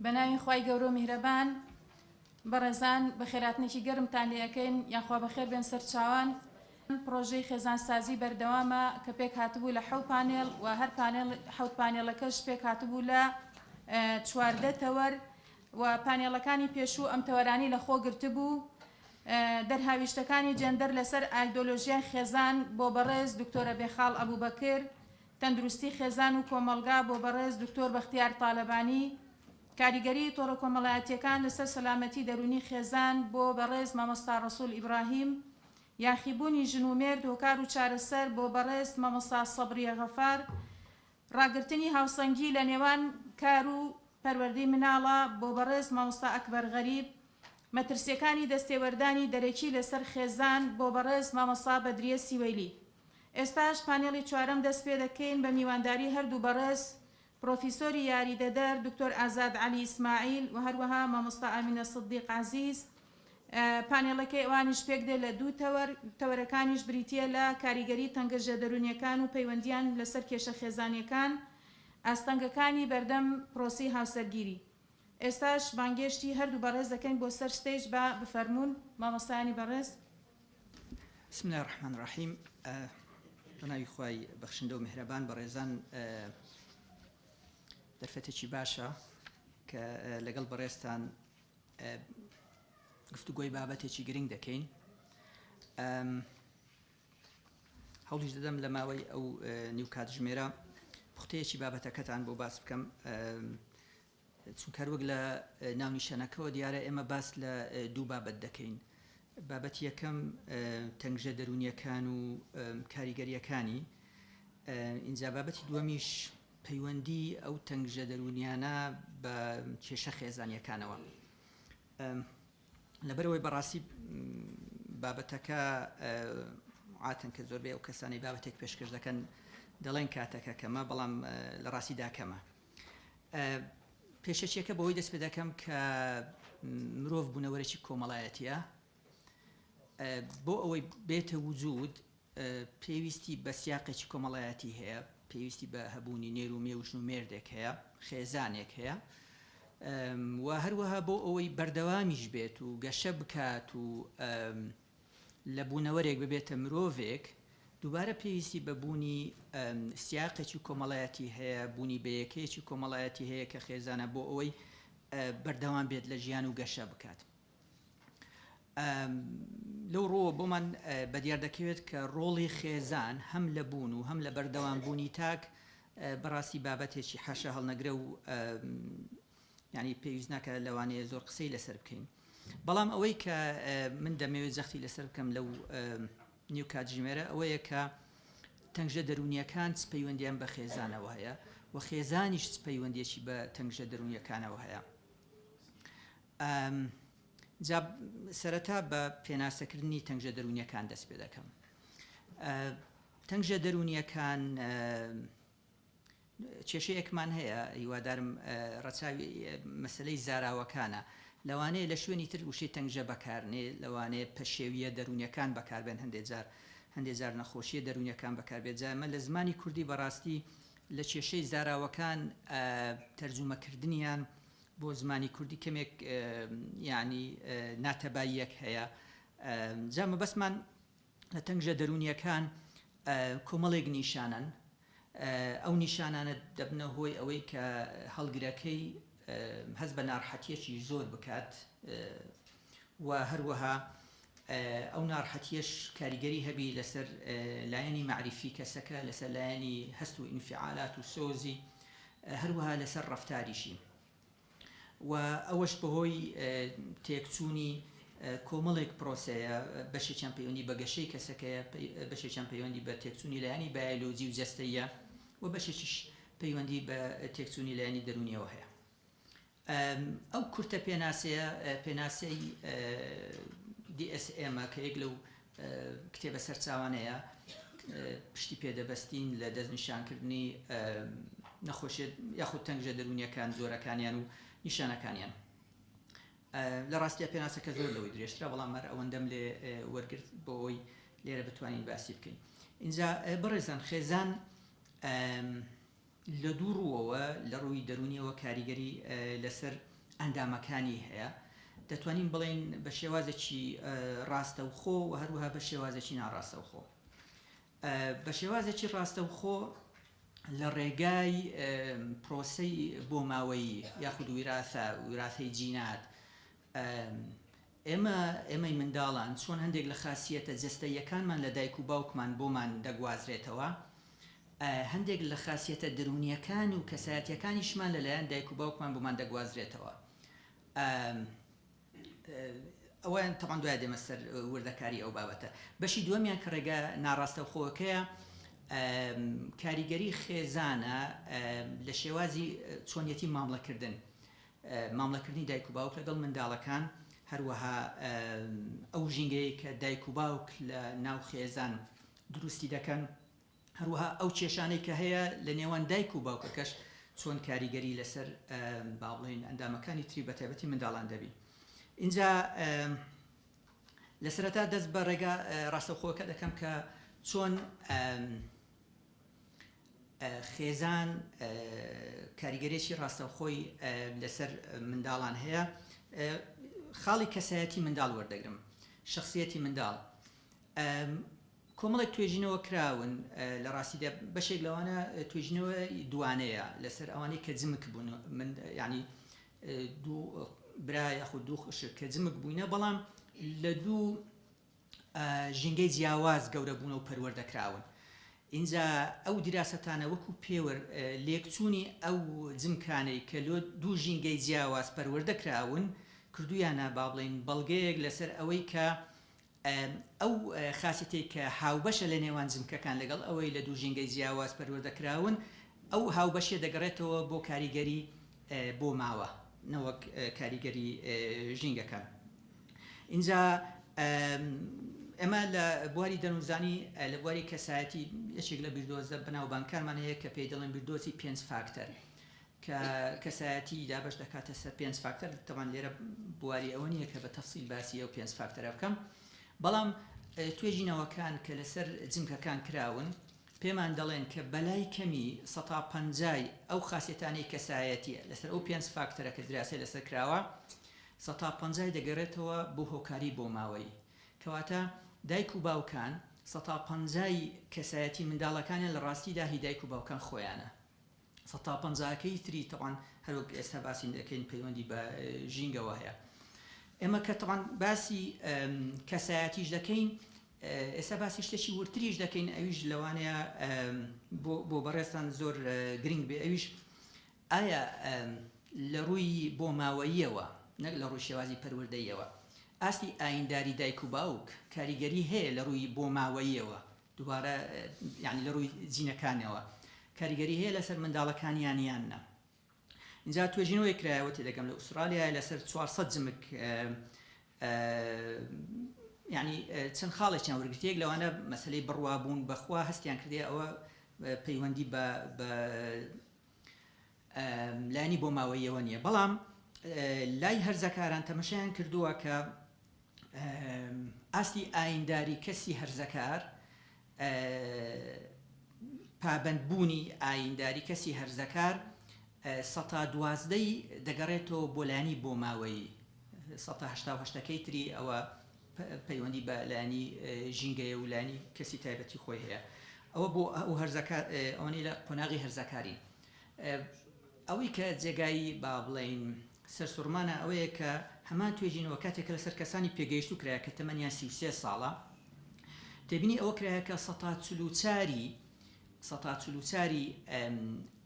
بەناوی خوای گەورەو میهرەبان بەڕێزان بەخێراتنێکی گەرمتان لێ ئەکەین یاخوا بەخێر بێن سەرچاوان پڕۆژەی خێزانسازی بەردەوامە کە پێکهاتبوو لە حەو پانێڵ و هەر پانێڵ حەوت پانێڵەکەش پێکهاتبوو لە 14 تەوەر و پانێڵەکانی پێشوو ئەم تەوەرانی لەخۆ گرتبوو دەرهاویشتەکانی جێندەر لەسەر ئایدۆلۆژیای خێزان بۆ بەڕێز دکتۆرە بێخاڵ ئەبوبەکر تەندروستی خێزان و کۆمەڵگا بۆ بەڕێز دکتۆر بەختیار تالەبانی، کاریگەریی تۆڕە کۆمەڵایەتییەکان لەسەر سەلامەتی دەروونی خێزان بۆ بەڕێز مامۆستا ڕەسوڵ ئیبراهیم، یاخیبوونی ژن و مێرد هۆکار و چارەسەر بۆ بەڕێز مامۆستا سەبریە غەفار، ڕاگرتنی هاوسەنگی لە نێوان کار و پەروەردەی مناڵا بۆ بەڕێز مامۆستا ئەکبەر غەریب، مەترسییەکانی دەستێوەردانی دەرەکی لەسەر خێزان بۆ بەڕێز مامۆستا بەدریە سیوەیلی. ئێستاش پانێڵی چوارەم دەست پێدەکەین بە میوانداری هەردوو بەڕێز پڕۆفیسۆری یاریدەدەر دکتۆر ئازاد عەلی ئیسماعیل و هەروەها مامۆستا ئامینە سدیق عەزیز. پانێڵەکەی ئەوانیش پێکدێت لە دوو تەوەر، تەوەرەکانیش بریتییە لە کاریگەری تەنگەژە دەروونییەکان و پەیوەندییان لەسەر کێشە خێزانییەکان، ئاستەنگەکانی بەردەم پرۆسەی هاوسەرگیری. ئێستاش بانگێشتی هەردوو بەڕێز دەکەین بۆ سەر stage با بفەرموون مامۆستایانی بەڕێز. بسم اللە الرحمن الرحیم بەناوی خوای بەخشندە و میهرەبان بەڕێزان دەرفەتێکی باشە کە لەگەڵ بەڕێزتان گفتوگۆی بابەتێکی گرنگ دەکەین هەوڵیش دەدەم لە ماوەی ئەو نیو کاتژمێرە پوختەیەکی بابەتەکەتان بۆ باس بکەم چونکە هەروەک لە ناونیشانەکەوە دیارە ئێمە باس لە دوو بابەت دەکەین بابەتی یەکەم تەنگژە دەروونیەکان و کاریگەریەکانی ئینجا بابەتی دووەمیش پەیوەندی ئەو تەنگژە دەروونیانە بە کێشە خێزانیەکانەوە لەبەرئەوەی بەڕاستی بابەتەکە عاتن کە زۆربەی ئەو کەسانەی بابەتێک پێشکەش دەکەن دەڵێن کاتەکە کەمە بەڵام لە ڕاستیدا کەمە پێشەکیەکە بەوەی دەست پێ دەکەم کە مرۆڤ بوونەوەرێکی کۆمەڵایەتیە بۆ ئەوەی بێتە وجود پێویستی بە سیاقێکی کۆمەڵایەتی هەیە، پێویستی بە هەبوونی نێر و مێ و ژن و مێردێک هەیە، خێزانێک هەیە و هەروەها بۆ ئەوەی بەردەوامیش بێت و گەشە بکات و لە بوونەوەرێک ببێتە مرۆڤێک، دووبارە پێویستی بە بوونی سیاقێکی کۆمەڵایەتی هەیە، بوونی بە یەکەیەکی کۆمەڵایەتی هەیە کە خێزانە بۆ ئەوەی بەردەوام بێت لە ژیان و گەشە بکات. لەو ڕووەوە بۆمان بەدیار دەکەوێت کە ڕۆڵی خێزان هەم لە بوون و هەم لە بەردەوام بوونی تاک بەڕاستی بابەتێکی حاشا هەڵنەگرە و یعنی پێویست ناکە لەوانەیە زۆر قسەی لەسەر بکەین بەڵام ئەوەی کە من دەمەوێت جەختی لەسەر بکەم لەو نیو کاتژمێرە ئەوەیە کە تەنگژە دەروونیەکان چ پەیوەندیان بە خێزانەوە هەیە و خێزانیش چ پەیوەندیەکی بە تەنگژە دەروونیەکانەوە هەیە. جا سەرەتا بە پێناسەکردنی تەنگژە دەروونیەکان دەست پێ دەکەم. تەنگژە دەروونیەکان کێشەیەکمان هەیە هیوادارم ڕەچاوی مەسلەی زاراوەکانە لەوانەیە لە شوێنی تر وشەی تەنگژە بەکارنێ لەوانەیە پەشێویە دەروونیەکان بەکاربێن هەندێک جار هەندێک جار نەخۆشیە دەروونیەکان بەکاربێت جا ئەمە لە زمانی کوردی بەڕاستی لە کێشەی زاراوەکان تەرجومەکردنیان بۆ زمانی کوردی کەمێک یانی ناتەباییەک هەیە جا مەبەستمان لە تەنگژە دەروونیەکان کۆمەڵێک نیشانەن ئەو نیشانانە دەبنە هۆی ئەوەی کە هەڵگرەکەی هەست بە ناڕحەتیەکی زۆر بکات و هەروەها ئەو ناڕحەتیەش کاریگەری هەبی لەسەر لایەنی مەعریفی کەسەکە لەسەر لایەنی هەست و ئینفعالات و سۆزی هەروەها لەسەر ڕەفتاریشی و ئەوەش بەهۆی تێکچوونی کۆمەڵێک پرۆسەیە بەشێکیان پەیوەندی بە گەشەی کەسەکەیە بەشێکیان پەیوەندی بە تێکچوونی لایەنی بایۆلۆجی و جەستەیە و بەشێکیش پەیوەندی بە تێکچوونی لایەنی دەروونیەوە هەیە. ئەو کورتە پێناسەیە پێناسەی DSM ە کە یەک لەو کتێبە سەرچاوانەیە پشتی پێدەبەستین لە دەستنیشانکردنی نەخۆشیە یاخود تەنگژە دەروونیەکان جۆرەکانیان و نیشانەکانیان لە ڕاستیا پێناسەکە زۆر لەوەی درێژترە بەڵام هەر ئەوەندەم لێ وەرگرت بۆ ئەوەی لێرە بتوانین باسی بکەین ئینجا بەڕێزان خێزان. لە دوو ڕووەوە لە ڕووی دەروونیەوە کاریگەری لەسەر ئەندامەکانی هەیە، دەتوانین بڵێین بە شێوازێکی ڕاستەوخۆ و هەروەها بە شێوازێکی ناڕاستەوخۆ. بە شێوازێکی ڕاستەوخۆ لە ڕێگای پرۆسەی بۆماوەیی یاخود ویراسە، ویراسەی جینات، ئێمە، ئێمەی منداڵان چۆن هەندێک لە خاسیەتە جەستەییەکانمان لە دایک و باوکمان بۆمان دەگوازرێتەوە، هەندێک لە خاسیەتە دەروونییەکان و کەسایەتییەکانیشمان لەلایەن دایک و باوکمان بۆمان دەگوازرێتەوە. ئەوەیان تەبعەن دوای دێمە سەر وردەکاری ئەو بابەتە. بەشی دووەمیان کە ڕێگە ناڕاستەوخۆکەیە، کاریگەری خێزانە لە شێوازی چۆنیەتی مامڵەکردن، مامڵەکردنی دایک و باوک لەگەڵ منداڵەکان، هەروەها ئەو ژینگەیەی کە دایک و باوک لە ناو خێزان دروستی دەکەن، هەروەها ئەو کێشانەی کە هەیە لە نێوان دایک و باوکەکەش چۆن کاریگەری لەسەر با بڵێین ئەندامەکانی تری بەتایبەتی منداڵان دەبی. ئینجا لە سەرەتا دەست بە ڕێگا ڕاستەوخۆکە دەکەم کە چۆن خێزان کاریگەریی ڕاستەوخۆی لەسەر منداڵان هەیە. خاڵی کەسایەتی منداڵ وەردەگرم، شەخسیەتی منداڵ. کۆمەڵێک توێژینەوە کراون، لە ڕاستیدا بەشێک لەوانە توێژینەوەی دوانەیە لەسەر ئەوانەی کە جمک بوون، من یعنی دوو برا یاخود دوو خوشک کە جمک بووینە، بەڵام لە دوو ژینگەی جیاواز گەورە بوونە و پەروەردە کراون. ئینجا ئەو دیراسەتانە وەکو پێوەر لێکچوونی ئەو جمکانەی کە لۆ دوو ژینگەی جیاواز پەروەردە کراون کردوویانە با بڵێین بەڵگەیەک لەسەر ئەوەی کە ئەو خاسیەتەی کە هاوبەشە لە نێوان جمکەکان لەگەڵ ئەوەی لە دوو ژینگەی جیاواز پەروەردە کراون ئەو هاوبەشیە دەگەڕێتەوە بۆ کاریگەری بۆ ماوە نەوەک کاریگەری ژینگەکان. ئینجا ئێمە لە بواری دەروونزانی لە بواری کەسایەتی یەکێک لە بیردۆزە بەناوبانگکانمان هەیە کە پێی دەڵێن بیردۆزی پێنج فاکتەر کە کەسایەتی دابەش دەکاتە سەر پێنج فاکتەر. تەبعەن لێرە بواری ئەوە نییە کە بە تەفسیل باسی ئەو پێنج فاکتەرە بکەم، بەڵام توێژینەوەکان کە لەسەر جمکەکان کراون پێمان دەڵێن کە بەلای کەمی سەتا پەنجای ئەو خاسیەتانەی کەسایەتیە لەسەر ئەو پێنج فاکتەرە کە دراسەی لەسەر کراوە سەتا پەنجای دەگەرێتەوە بۆ هۆکاری بۆماوەیی. کەواتە دایک و باوکان سەتا پەنجای کەسایەتی منداڵەکانیان لە ڕاستیدا هی دایک و باوکان خۆیانە. سەتا پەنجاکەی تری تەبعەن هەروەک ئێستا باسی دەکەین پەیوەندی بە ژینگەوە هەیە. ئێمە کە تەبعەن باسی کەسایەتیش دەکەین ئێستا باسی شتێکی وردتریش دەکەین ئەویش لەوانەیە بۆ بەڕێزتان زۆر گرنگ بێ ئەویش ئایا لە ڕووی بۆماوەییەوە نەک لە ڕووی شێوازی پەروەردەییەوە ئاستی ئاینداری دایک و باوک کاریگەری هەیە لە ڕووی بۆماوەییەوە دووبارە یانی لە ڕووی جینەکانەوە کاریگەری هەیە لەسەر منداڵەکانیان یان نا؟ ئینجا توێژینەوەیەک کرایەوە تێدەگەم لە ئوسترالیایە لەسەر 400 جمک یعنی چەند خاڵێکیان وەرگرت یەک لەوانە مەسلەی بڕوابوون بەخوا هەستیان کردی ئەوە پەیوەندی بە لایەنی بۆماوەییەوە نییە بەڵام لای هەرزەکاران تەمەشایان کردووە کە ئاستی ئاینداری کەسی هەرزەکار پابەندبوونی ئاینداری کەسی هەرزەکار سەتا دوازدەی دەگەڕێتەوە بۆ لایەنی بۆماوەیی، سەتا هەشتا و هەشتەکەی تری ئەوە پەیوەندی بە لایەنی ژینگەیە و لایەنی کەسی تایبەتی خۆی هەیە. ئەوە بۆ ئەو هەرزەکار ئەوانەی لە قۆناغی هەرزەکارین. ئەوەی کە جێگای با بڵێین سەرسوڕمانە ئەوەیە کە هەمان توێژینەوە کاتێک کە لەسەر کەسانی پێگەیشتوو کرایە کە تەمەنیان 33 ساڵە تێبینی ئەوە کرایە کە سەتا چل و چاری سەتا چل و چاری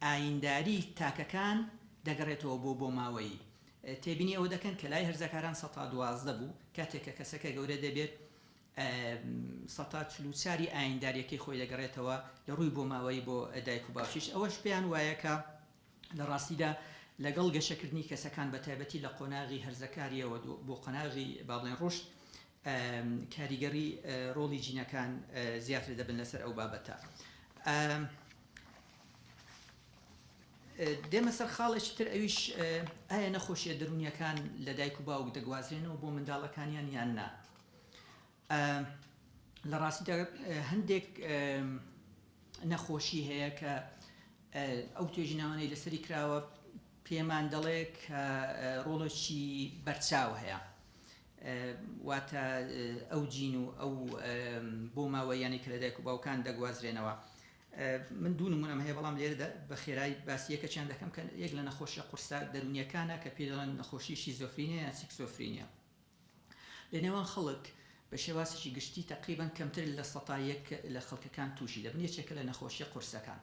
ئاینداری تاکەکان دەگەڕێتەوە بۆ بۆماوەیی. تێبینی ئەوە دەکەن کە لای هەرزەکاران سەتا 12 بوو، کاتێک کە کەسەکە گەورە دەبێت سەتا چل و چاری ئاینداریەکەی خۆی دەگەڕێتەوە لە ڕووی بۆماوەیی بۆ دایک و باوکیش. ئەوەش پێیان وایە کە لە ڕاستیدا لەگەڵ گەشەکردنی کەسەکان بە تایبەتی لە قۆناغی هەرزەکاریەوە بۆ قۆناغی با بڵێن ڕوشد کاریگەری ڕۆڵی جینەکان زیاتر دەبن لەسەر ئەو بابەتە. دێمە سەر خاڵێکی تر ئەویش ئایا نەخۆشیە دەروونیەکان لە دایک و باوک دەگوازرێنەوە بۆ منداڵەکانیان یان نا؟ لە ڕاستیدا هەندێک نەخۆشی هەیە کە ئەو توێژینەوانەی لەسەری کراوە پێمان دەڵێ کە ڕۆڵێکی بەرچاو هەیە، واتە ئەو جین و ئەو بۆماوەییانەی کە لە دایک و باوکان دەگوازرێنەوە. من دوو نمونەم هەیە بەڵام لێرەدا بە خێرایی باسی یەکەکیان دەکەم کە یەک لە نەخۆشیە قورسە دەروونیەکانە کە پێی دەڵێن نەخۆشی شیزۆفرینیا یان سیکسۆفرینیا. لە نێوان خەڵک بە شێوازێکی گشتی تەقریبەن کەمتر لە 1% لە خەڵکەکان تووشی دەبن، یەکێکە لە نەخۆشیە قورسەکان.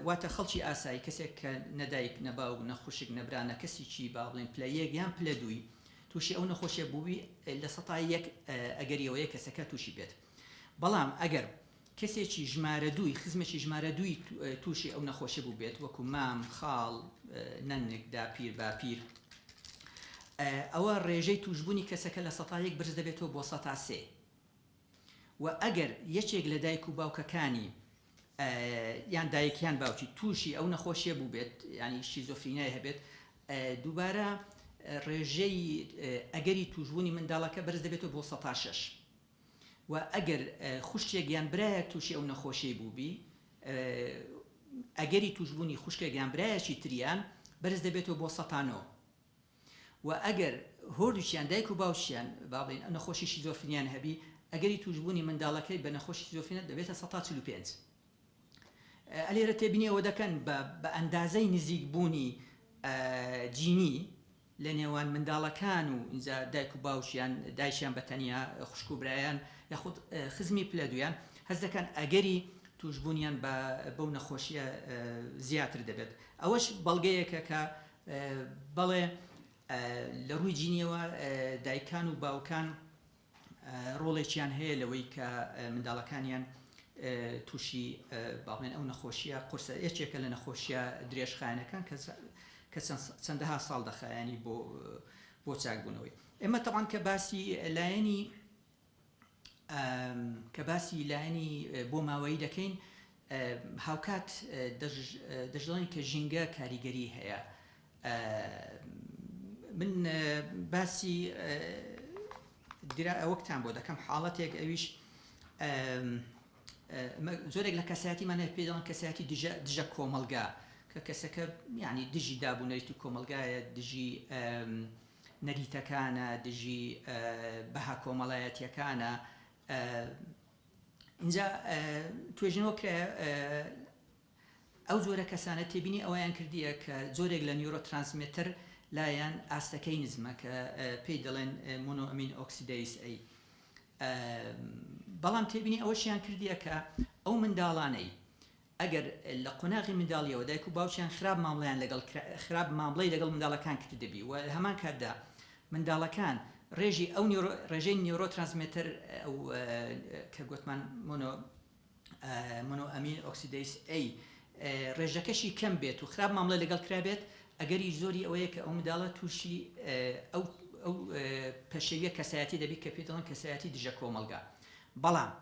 واتە خەڵکی ئاسایی کەسێک کە نە دایک نە باوک نە خوشک نە برا نە کەسیکی با بڵێین پلە یەک یان پلە دووی تووشی ئەو نەخۆشیە بووبی 1% ئەگەری ئەوەیە کەسەکە تووشی بێت. بەڵام ئەگەر کەسێکی ژمارە دووی خزمێکی ژمارە دووی تووشی ئەو نەخۆشیە بووبێت وەکو مام، خاڵ، نەنک، داپیر، باپیر ئەوە ڕێژەی تووشبوونی کەسەکە 1% بەرز دەبێتەوە بۆ 3%. وە ئەگەر یەکێک لە دایک و باوکەکانی یان دایک یان باوکی تووشی ئەو نەخۆشیە بووبێت یانی شیزۆفرینای هەبێت دووبارە ڕێژەی ئەگەری تووشبوونی منداڵەکە بەرز دەبێتەوە بۆ 6%. و ئەگەر خوشکێک یان برایەک تووشی ئەو نەخۆشیەی بووبی ئەگەری تووشبوونی خوشکێک یان برایەکی تریان بەرز دەبێتەوە بۆ 9%. و ئەگەر هۆردووکیان دایک و باوکیان با بڵێین نەخۆشی شیزۆفرینیان هەبی ئەگەری تووشبوونی منداڵەکەی بە نەخۆشی شیزۆفرینە دەبێتە 45%. ئەلێرە تێبینی ئەوە دەکەن بە ئەندازەی نزیک بوونی جینی لە نێوان منداڵەکان و ئینجا دایک و باوکیان، دایکیان بە تەنیا، خوشک و برایان یاخود خزمی پلە دوویان، هەست دەکەن ئەگەری تووشبوونیان بە بەو نەخۆشییە زیاتر دەبێت. ئەوەش بەڵگەیەکە کە بەڵێ لە ڕووی جینیەوە دایکان و باوکان ڕۆڵێکیان هەیە لەوەی کە منداڵەکانیان تووشی با بڵێن ئەو نەخۆشیە قورسە یەکێکە لە نەخۆشیە درێژخایەنەکان کە چەندەها ساڵ دەخایەنی بۆ بۆ چاکبوونەوەی. ئێمە تەبعەن کە باسی لایەنی کە باسی لایەنی بۆ ماوەیی دەکەین هاوکات دەشڵێن کە ژینگە کاریگەری هەیە. من باسی ئەوەکتان بۆ دەکەم حاڵەتێک ئەویش زۆرێک لە کەسایەتیمان هەیە پێی دەڵێن کەسایەتی دژە دژە کۆمەڵگا کە کەسەکە یعنی دژی داب و نەریت و کۆمەڵگایە دژی نەریتەکانە دژی بەها کۆمەڵایەتیەکانە اینجا توێژینەوە کرایە ئەو جۆرە کەسانە تێبینی ئەوەیان کردیە کە جۆرێک لە neurotransmitter لایان ئاستەکەی نزمە کە پێی دەڵێن monoamine oxidase A بەڵام تێبینی ئەوەشیان کردیە کە ئەو منداڵانەی ئەگەر لە قۆناغی منداڵیەوە دایک و باوکیان خراپ مامڵەیان لەگەڵ خراپ مامڵەی لەگەڵ منداڵەکان کردبی و هەمان کاتدا منداڵەکان ڕێژی ئەو ڕێژەی neurotransmitter ئەو کە گوتمان mono monoamine oxidase A ڕێژەکەشی کەم بێت و خراپ مامڵە لەگەڵ کرابێت ئەگەری زۆری ئەوەیە کە ئەو منداڵە تووشی ئەو ئەو پەشێویە کەسایەتی دەبی کە پێی دەڵێن کەسایەتی دژە کۆمەڵگا. بەڵام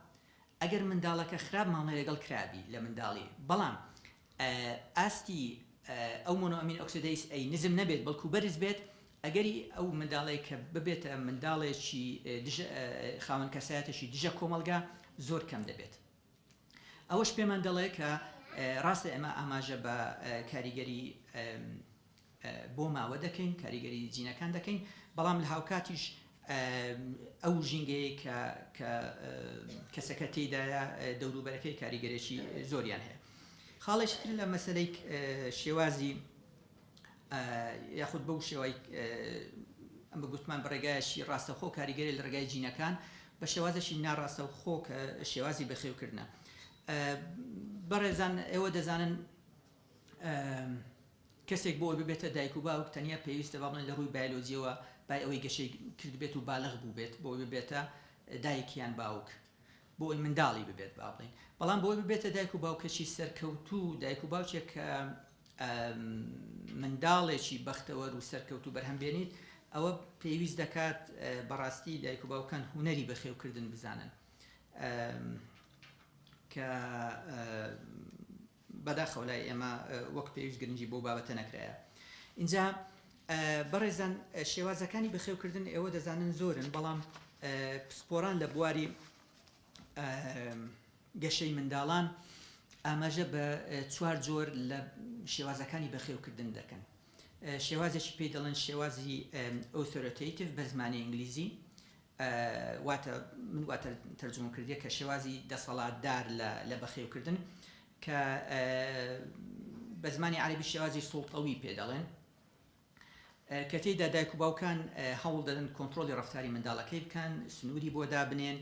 ئەگەر منداڵەکە خراپ مامڵەی لەگەڵ کرابی لە منداڵی بەڵام ئاستی ئەو monoamine oxidase A نزم نەبێت بەڵکو بەرز بێت ئەگەری ئەو منداڵەی کە ببێتە منداڵێکی دژە خاوەن کەسایەتێکی دژە کۆمەڵگا زۆر کەم دەبێت. ئەوەش پێمان دەڵێ کە ڕاستە ئێمە ئاماژە بە کاریگەری بۆ ماوە دەکەین، کاریگەری جینەکان دەکەین، بەڵام لە هاوکاتیش ئەو ژینگەیە کە کە کەسەکە تێیدایە دەوروبەرەکەی کاریگەرێکی زۆریان هەیە. خاڵێکی تر لە مەسەلەی شێوازی یاخود بەو شێوەی ئەمە گوتمان بە ڕێگایەکی ڕاستەوخۆ کاریگەری لە ڕێگای جینەکان بە شێوازێکی ناڕاستەوخۆ کە شێوازی بەخێوکردنە. بەڕێزان ئێوە دەزانن کەسێک بۆ ببێتە دایک و باوک تەنیا پێویستە با بڵێن لە ڕووی بایۆلۆجیەوە بای ئەوەی گەشەی کردبێت و بالغ بووبێت بۆ ببێتە دایک یان باوک بۆ ئەوەی منداڵی ببێت با بڵێین بەڵام بۆی ببێتە دایک و باوکێکی سەرکەوتوو دایک و باوکێک کە منداڵێکی بەختەوەر و سەرکەوتوو بەرهەم بێنیت ئەوە پێویست دەکات بەڕاستی دایک و باوکان هونەری بەخێوکردن بزانن کە بەداخەوە لای ئێمە وەک پێویست گرنگی بۆ بابەتە نەکرایە. ئینجا بەڕێزان شێوازەکانی بەخێوکردن ئێوە دەزانن زۆرن بەڵام پسپۆران لە بواری گەشەی منداڵان ئاماژە بە چوار جۆر لە شێوازەکانی بەخێوکردن دەکەن. شێوازێکی پێی دەڵێن شێوازی authoritative بە زمانی ئینگلیزی، واتە من وا تەرجومەم کردیە کە شێوازی دەسەڵاتدار لە بەخێوکردن کە بە زمانی عەرەبی شێوازی سوڵتەوی پێ دەڵێن، کە تێیدا دایک و باوکان هەوڵ دەدەن کۆنترۆڵی ڕەفتاری منداڵەکەی بکەن، سنووری بۆ دابنێن،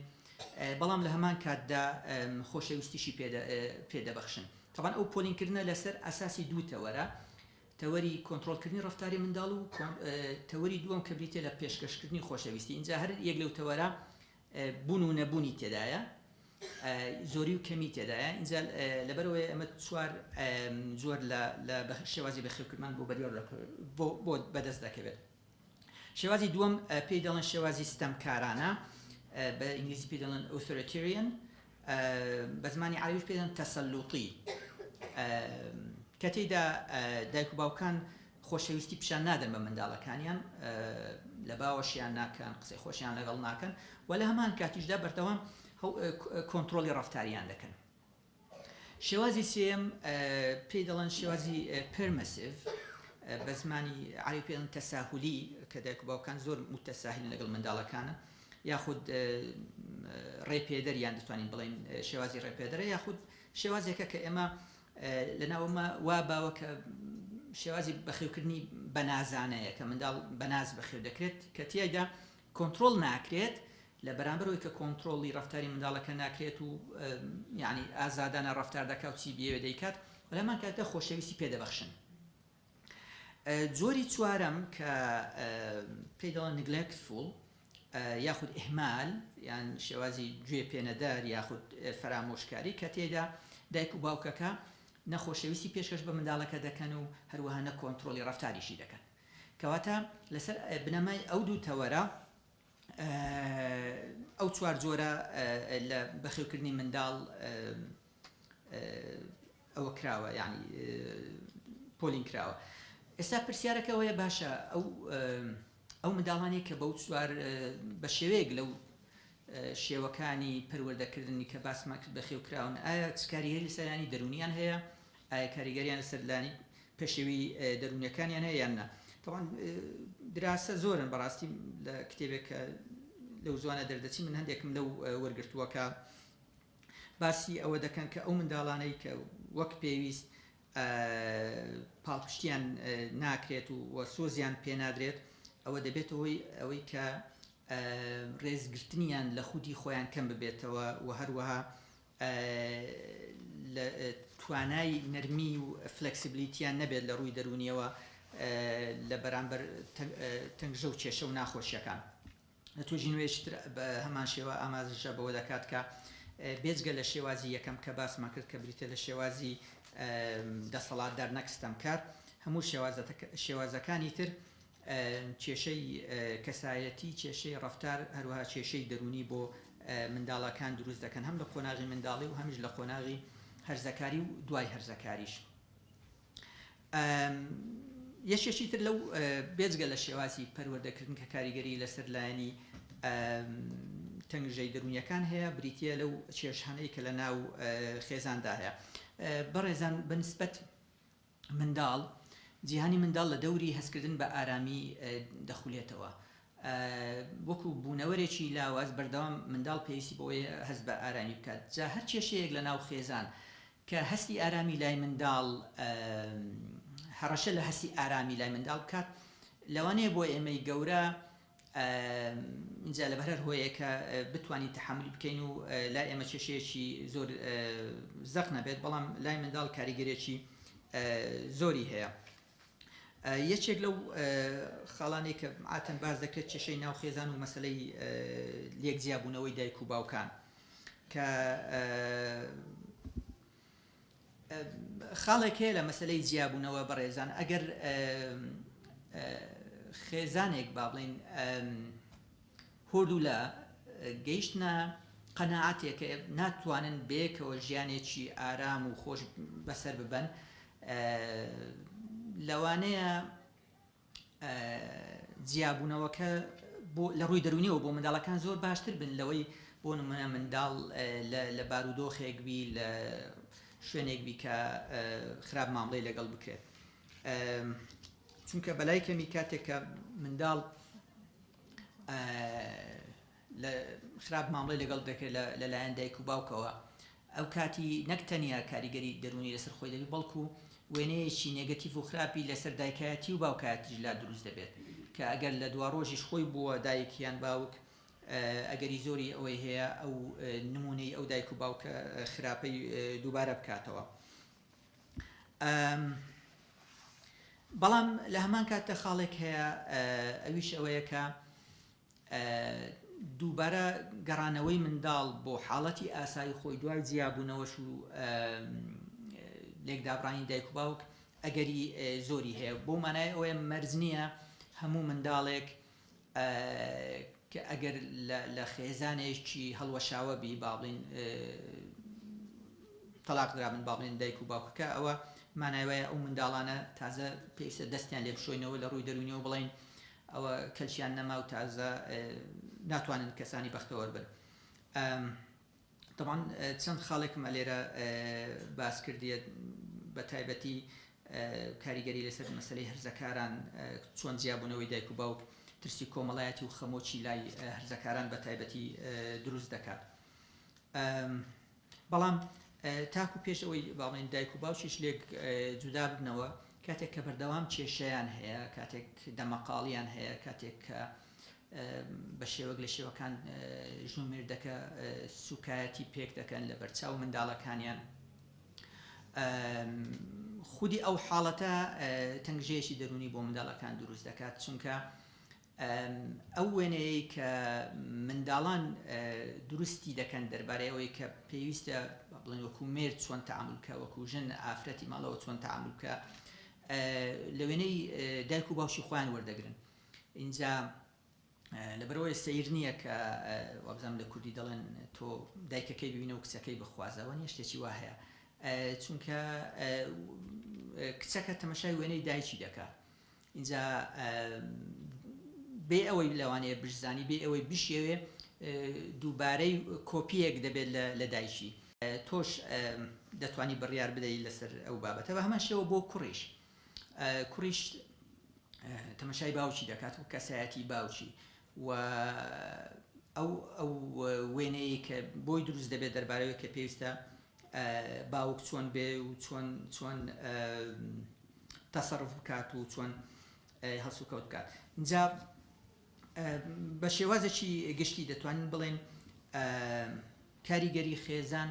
بەڵام لە هەمان کاتدا خۆشەویستیشی پێ دەبەخشن. تەبعەن ئەو پۆلینکردنە لەسەر ئەساسی دوو تەوەرە، تەوەری کۆنترۆڵکردنی ڕەفتاری منداڵ و تەوەری دووەم کە بریتیە لە پێشکەشکردنی خۆشەویستی. ئینجا هەر یەک لەو تەوەرە بوون و نەبوونی تێدایە، زۆری و کەمی تێدایە. ئینجا لەبەرئەوەی ئەمە چوار جۆر لە شێوازی بەخێوکردمان بۆ بەریار بۆ بەدەست دەکەوێت. شێوازی دووەم پێی دەڵێن شێوازی ستەمکارانە، بە ئینگلیزی پێی دەڵێن authoritarian، بە زمانی عەرەبیش پێی دەڵێن تەسەلوتی، کە تێیدا دایک و باوکان خۆشەویستی پیشان نادەن بە منداڵەکانیان، لە باوەشیان ناکەن، قسەی خۆشیان لەگەڵ ناکەن و لە هەمان کاتیشدا بەردەوام کۆنترۆڵی ڕەفتاریان دەکەن. شێوازی سێیەم پێی دەڵێن شێوازی permissive، بە زمانی عەرەبی پێی دەڵێن تەساهولی، کە دایک و باوکان زۆر موتەساهلن لەگەڵ منداڵەکانە، یاخود ڕێپێدەر، یان دەتوانین بڵێین شێوازی ڕێپێدەرە، یاخود شێوازێکە کە ئێمە لەناومە وا باوە کە شێوازی بەخێوکردنی بەنازانەیە، کە منداڵ بەناز بەخێو دەکرێت، کە تیایدا کۆنترۆڵ ناکرێت، لە بەرامبەر ئەوەی کە کۆنترۆڵی ڕەفتاری منداڵەکە ناکرێت و یعنی ئازادانە ڕەفتار دەکات و چی بیەوێت دەیکات، و لە هەمان کاتدا خۆشەویستی پێدەبەخشن. جۆری چوارەم کە پێی دەڵێن neglectful یاخود ئیهمال یان شێوازی گوێ پێنەدەر یاخود فەرامۆشکاری، کە تێیدا دایک و باوکەکە نە خۆشەویستی پێشکەش بە منداڵەکە دەکەن و هەروەها نە کۆنترۆڵی ڕەفتاریشی دەکەن. کەواتە لەسەر بنەمای ئەو دوو تەوەرە ئەو چوار جۆرە لە بەخێوکردنی منداڵ ئەوە کراوە، یعنی پۆلین کراوە. ئێستا پرسیارەکە ئەوەیە باشە ئەو ئەو منداڵانەی کە بەو چوار بە شێوەیەک لەو شێوەکانی پەروەردەکردنی کە باسمان کرد بەخێو کراون، ئایا چ کاریگەری لەسەر لایەنی دەروونیان هەیە؟ ئایا کاریگەریان لەسەر لایەنی پەشێوی دەروونیەکانیان هەیە یان نا؟ تەبعەن دراسە زۆرن بەڕاستی لە کتێبێک کە لەو زوانە دەردەچی من هەندێکم لەو وەرگرتووە کە باسی ئەوە دەکەن کە ئەو منداڵانەی کە وەک پێویست پاڵپشتیان ناکرێت و سۆزیان پێنادرێت ئەوە دەبێتە هۆی ئەوەی کە ڕێزگرتنیان لە خودی خۆیان کەم ببێتەوە و هەروەها لە توانای نەرمی و فلکسیبلیتیان نەبێت لە ڕووی دەروونیەوە لە بەرامبەر تەنگژە و کێشە و ناخۆشیەکان. لە توێژینەوەیەکی تر بە هەمان شێوە ئاماژە بەوە دەکات کە بێجگە لە شێوازی یەکەم کە باسمان کرد کە بریتە لە شێوازی دەسەڵاتدار نەک ستەمکار، هەموو شێوازەکانی تر کێشەی کەسایەتی، کێشەی ڕەفتار، هەروەها کێشەی دەروونی بۆ منداڵەکان دروست دەکەن، هەم لە قۆناغی منداڵی و هەمیش لە قۆناغی هەرزەکاری و دوای هەرزەکاریش. یەکێکی تر لەو بێجگە لە شێوازی پەروەردەکردن کە کاریگەری لەسەر لایەنی تەنگژەی دەروونیەکان هەیە بریتە لەو کێشانەی کە لە ناو خێزاندا هەیە. بەڕێزان بەنسبەت منداڵ، جیهانی منداڵ لە دەوری هەستکردن بە ئارامی دەخولێتەوە. وەکو بوونەوەرێکی لاواز بەردەوام منداڵ پێویستی بەوەیە هەست بە ئارامی بکات. جا هەر کێشەیەک لە ناو خێزان کە هەستی ئارامی لای منداڵ هەڕەشە لە هەستی ئارامی لای منداڵ بکات، لەوانەیە بۆ ئێمەی گەورە ئینجا لەبەر هەر هۆیەکە بتوانین تەحەمولی بکەین و لای ئێمە کێشەیەکی زۆر زەق نەبێت، بەڵام لای منداڵ کاریگەرێکی زۆری هەیە. یەکێک لەو خاڵانەی کە عاتەن باس دەکرێت کێشەی ناو خێزان و مەسلەی لێک جیابوونەوەی دایک و باوکان کە خاڵێک هەیە لە مەسلەی جیابوونەوە بەڕێزان، ئەگەر خێزانێک با بڵێین هۆردوولا گەیشتنە قەناعەتێک کە ناتوانن بەیەکەوە ژیانێکی ئارام و خۆش بەسەر ببەن، لەوانەیە جیابوونەوەکە بۆ لە ڕووی دەروونیەوە بۆ منداڵەکان زۆر باشتر بن لەوەی بۆ نمونە منداڵ لە بارودۆخێک بی لە شوێنێک بی کە خراپ مامڵەی لەگەڵ بکرێت. چونکە بەلای کەمی کاتێک کە منداڵ لە خراپ مامڵەی لەگەڵ دەکرێت لەلایەن دایک و باوکەوە، ئەو کاتی نەک تەنیا کاریگەری دەروونی لەسەر خۆی دەبێت، بەڵکو وێنەیەکی نێگەتیڤ و خراپی لەسەر دایکایەتی و باوکایەتیش لا دروست دەبێت، کە ئەگەر لە دواڕۆژیش خۆی بووە دایک یان باوک، ئەگەری زۆری ئەوەی هەیە ئەو نموونەی ئەو دایک و باوکە خراپەی دووبارە بکاتەوە. بەڵام لە هەمان کاتدا خاڵێک هەیە، ئەویش ئەوەیە کە دووبارە گەڕانەوەی منداڵ بۆ حاڵەتی ئاسایی خۆی دوای جیابوونەوەش و لێکدابڕانی دایک و باوک ئەگەری زۆری هەیە. بەو مانای ئەوەیە مەرج نییە هەموو منداڵێک کە ئەگەر لە خێزانێکی هەڵوەشاوە بی، با بڵێین تەلاق درابن، با بڵێن دایک و باوکەکە، ئەوە مانای وایە ئەو منداڵانە تازە پێویستە دەستیان لێ بشۆینەوە لە ڕووی دەروونیەوە، بڵێین ئەوە کەلکیان نەما و تازە ناتوانن کەسانی بەختەوەر بن. تەبعەن چەند خاڵێکم ئەلێرە باس کردیە، بە تایبەتی کاریگەری لەسەر مەسەلەی هەرزەکاران، چۆن جیابوونەوەی دایک و باوک ترسی کۆمەڵایەتی و خەمۆکی لای هەرزەکاران بە تایبەتی دروست دەکات. بەڵام تاکو پێش ئەوەی با بڵێین دایک و باوکیش لێک جودا ببنەوە، کاتێک کە بەردەوام کێشەیان هەیە، کاتێک دەمەقاڵیان هەیە، کاتێک کە بە شێوەک لە شێوەکان ژن و مێردەکە سوکایەتی پێک دەکەن لە بەرچاو منداڵەکانیان، خودی ئەو حاڵەتە تەنگژەیەکی دەروونی بۆ منداڵەکان دروست دەکات، چونکە ئەو وێنەیەی کە منداڵان دروستی دەکەن دەربارەی ئەوەی کە پێویستە بڵێن وەکو مێرد چۆن تەعامول بکە، وەکو ژن ئافرەتی ماڵەوە چۆن تەعامول بکە، لە وێنەی دایک و باوکی خۆیان وەردەگرن. ئینجا لەبەرئەوەی سەیر نییە کە وابزانم لە کوردی دەڵێن تۆ دایکەکەی ببینە و کچەکەی بخوازە، وانیە شتێکی وا هەیە، چونکە کچەکە تەمەشای وێنەی دایکی دەکا، ئینجا بێ ئەوەی لەوانەیە بشزانی، بێ ئەوەی بشیەوێ دووبارەی کۆپیەک دەبێت لە دایکی. تۆش دەتوانی بڕیار بدەیت لەسەر ئەو بابەتە. بە هەمان شێوە بۆ کوڕیش، کوڕیش تەمەشای باوکی دەکات و کەسایەتی باوکی و ئەو ئەو وێنەیە کە بۆی دروست دەبێت دەربارەوەی کە پێویستە باوک چۆن بێ و چۆن چۆن تەسەڕف بکات و چۆن هەڵسوکەوت بکات. اینجا بە شێوازێکی گشتی دەتوانین بڵێن کاریگەری خێزان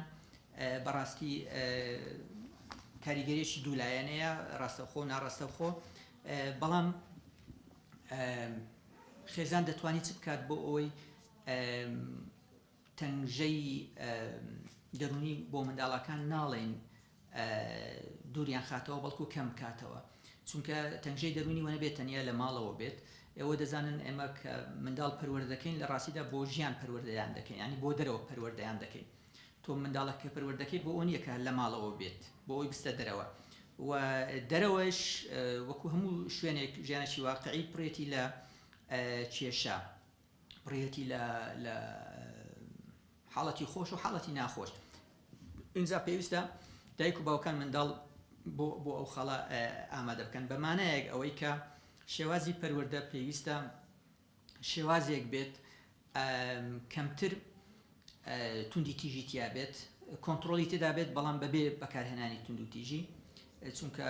بەڕاستی کاریگەریی دوولایەنەیە، ڕاستەوخۆ و ناڕاستەوخۆ. بەڵام خێزان دەتوانێت چ بکات بۆ ئەوەی تەنگژەی دەروونی بۆ منداڵەکان ناڵێین دووریان خاتەوە، بەڵکو کەم بکاتەوە، چونکە تەنگژەی دەروونی وە نەبێت تەنیا لە ماڵەوە بێت. ئێوە دەزانن ئێمە کە منداڵ پەروەردە دەکەین لە ڕاستیدا بۆ ژیان پەروەردەیان دەکەین، یعنی بۆ دەرەوە پەروەردەیان دەکەین. تۆ منداڵەکە کە پەروەردەکەی بۆ ئەوە نییە کە لە ماڵەوە بێت، بۆ ئەوەی بستە دەرەوە و دەرەوەش وەکو هەموو شوێنێک ژیانێکی واقعی پڕێتی لە کێشە، پڕیەتی لە لە حاڵەتی خۆش و حاڵەتی ناخۆش. ئینجا پێویستە دایک و باوکان منداڵ بۆ بۆ ئەو خاڵە ئامادە بکەن، بە مانایەک ئەوەی کە شێوازی پەروەردە پێویستە شێوازێک بێت کەمتر توندی تیژی تیا بێت، کۆنتڕۆڵی تێدا بێت، بەڵام بەبێ بەکارهێنانی توندوتیژی، چونکە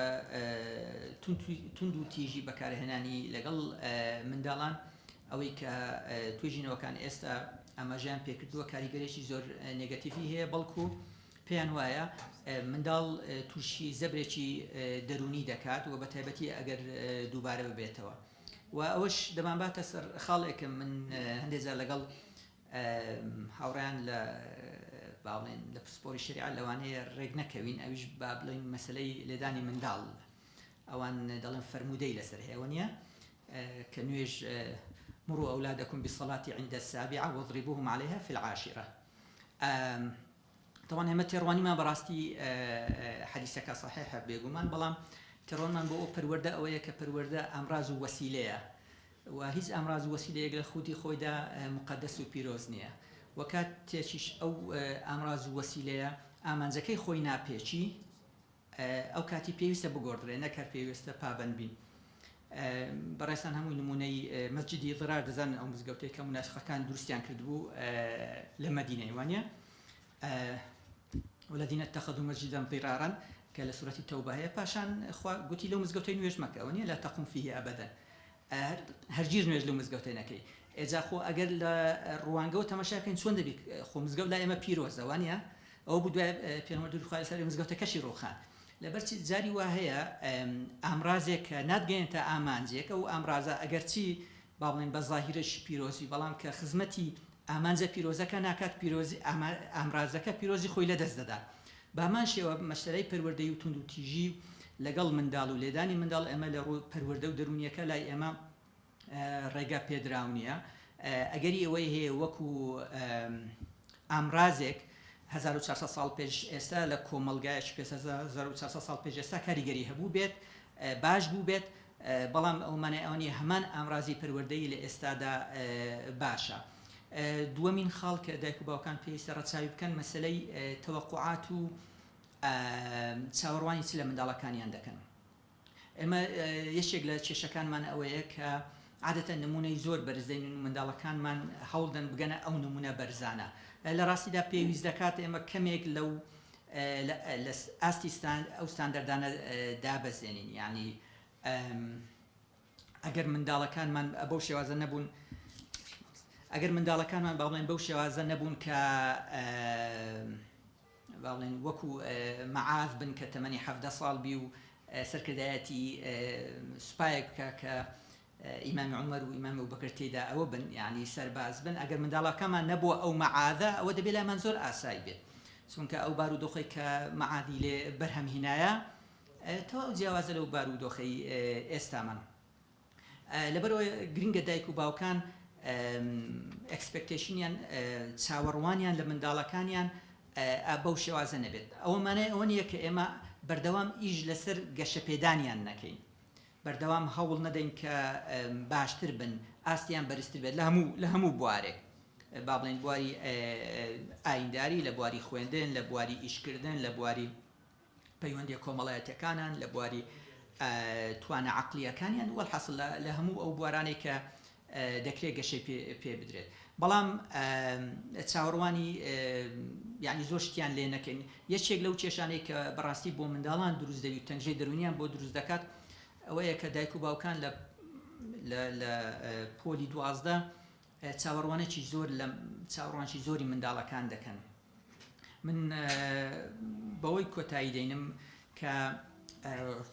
توندوتیژی بەکارهێنانی لەگەڵ منداڵان ئەوەی کە توێژینەوەکان ئێستا ئاماژەیان پێکردووە کاریگەرێکی زۆر نێگەتیڤی هەیە، بەڵکو پێیان وایە منداڵ تووشی زەبرێکی دەروونی دەکات و بە تایبەتی ئەگەر دووبارە ببێتەوە. و ئەوەش دەمانباتە سەر خاڵێکە من هەندێک جار لەگەڵ هاوڕێیان لە با بڵێن لە پسپۆری شەریعە لەوانەیە ڕێک نەکەوین، ئەویش با بڵێین مەسەلەی لێدانی منداڵ. ئەوان دەڵێن فەرموودەی لەسەر هەیە، وەنیە کە نوێژ مروا أولادكم بالصلاة عند السابعة واضربوهم عليها في العاشرة. طبعا ئێمە تێڕوانیمان بەڕاستی حەدیسەکە صحیحە بێگومان، بەڵام تێڕوانمان بۆ ئەو پەروەردە ئەوەیە کە پەروەردە ئامراز و وەسیلەیە و هیچ ئامراز و وەسیلەیەک لە خودی خۆیدا موقەدەس و پیرۆز نییە و کاتێکیش ئەو ئامراز و وەسیلەیە ئامانجەکەی خۆی ناپێکی ئەو کاتی پێویستە بگۆڕدرێ نەک هەر پێویستە پابەند بین. بەڕێزتان هەمووی نموونەی مەسجدی ضرار دەزانن ئەو مزگەوتەی کە مونافقەکان دروستیان کردبوو لە مەدینەی وانە والذین اتخذوا مسجدا ضرارا کە لە سورەتی تەوبە هەیە پاشان خوا گوتی لەو مزگەوتەی نوێژ مەکە ئەوە نیە لا تقوم فیه ابدا هەرگیز نوێژ لەو مزگەوتەی نەکەی ئێجا خۆ ئەگەر لە ڕوانگەوە تەماشا بکەین چۆن دەبی خۆ مزگەوت لای ئێمە پیرۆزە وانە ئەوە بوو دوای پێغەمبەر درود خوای لەسەر مزگەوتەکەشی ڕووخان لەبەرچی جاری وا هەیە ئامرازێک کە ناتگەیەنتە ئامانجێک ئەو ئامرازە ئەگەرچی با بڵێن بە زاهیرەش پیرۆزی بەڵام کە خزمەتی ئامانجە پیرۆزەکە ناکات پیرۆزی ئامرازەکە پیرۆزی خۆی لەدەست دەدات بەهەمان شێوە مەسەلەی پەروەردەی و توندوتیژی لەگەڵ منداڵ و لێدانی منداڵ ئێمە لە ڕوو پەروەردە و دەروونیەکە لای ئێمە ڕێگا پێدراو نییە ئەگەری ئەوەی هەیە وەکو ئامرازێک 1400 ساڵ پێش ئێستا لە کۆمەڵگایەکی پێش 1400 ساڵ پێش ئێستا کاریگەری هەبوو بێت باش بوو بێت بەڵام ئەو مانای ئەوە نییە هەمان ئامرازی پەروەردەیی لە ئێستادا باشە. دووەمین خاڵ کە دایک و باوکان پێویستە ڕەچاوی بکەن مەسەلەی تەوەقوعات و چاوەڕوانی چ لە منداڵەکانیان دەکەن. ئێمە یەکێک لە کێشەکانمان ئەوەیە کە عادەتەن نمونەی زۆر بەرز دەین و منداڵەکانمان هەوڵدەن بگەنە ئەو نمونە بەرزانە. لە ڕاستیدا پێویست دەکات ئێمە کەمێک لەو لە ئاستی ئەو ستاندەردانە دابەزێنین یانی ئەگەر منداڵەکانمان بەو شێوازە نەبوون ئەگەر منداڵەکانمان با بڵێن بەو شێوازە نەبوون کە با بڵێن وەکو مەعاذ بن کە تەمەنی حەڤدە ساڵ بی و سەرکردایەتی سوپایەک بکە کە ئیمامی عومەر و ئیمامی ئەبوبەکر تێیدا ئەوە بن یانی سەرباز بن ئەگەر منداڵەکەمان نەبووە ئەو مەعاذە ئەوە دەبێ لامان زۆر ئاسایی بێت چونکە ئەو بارودۆخەی کە مەعاذی لێ بەرهەم هینایە تەواو جیاوازە لەو بارودۆخەی ئێستامان لەبەرئەوە گرنگە دایک و باوکان ئێکسپێکتەیشنیان چاوەڕوانیان لە منداڵەکانیان بەو شێوازە نەبێت ئەوە مانای ئەوە نییە کە ئێمە بەردەوام ئیش لەسەر گەشەپێدانیان نەکەین بەردەوام هەوڵ نەدەین کە باشتر بن، ئاستیان بەرزتر بێت لە هەموو لە هەموو بوارێک، با بڵێین بواری ئاینداری، لە بواری خوێندن، لە بواری ئیشکردن، لە بواری پەیوەندیە کۆمەڵایەتیەکانان، لە بواری توانا عەقلیەکانیان، وەلحاسڵ لە هەموو ئەو بوارانەی کە دەکرێت گەشەی پێ بدرێت بەڵام چاوەڕوانی یعنی زۆر شتیان لێ نەکەین یەکێک لەو کێشانەی کە بەڕاستی بۆ منداڵان دروست دەبی و تەنگژەی دەروونیان بۆ دروست دەکات ئەوەیە کە دایک و باوکان لە لە پۆلی 12 چاوەڕوانێکی زۆر لە چاوەڕوانکی زۆری منداڵەکان دەکەن من بەوەی کۆتایی دەینم کە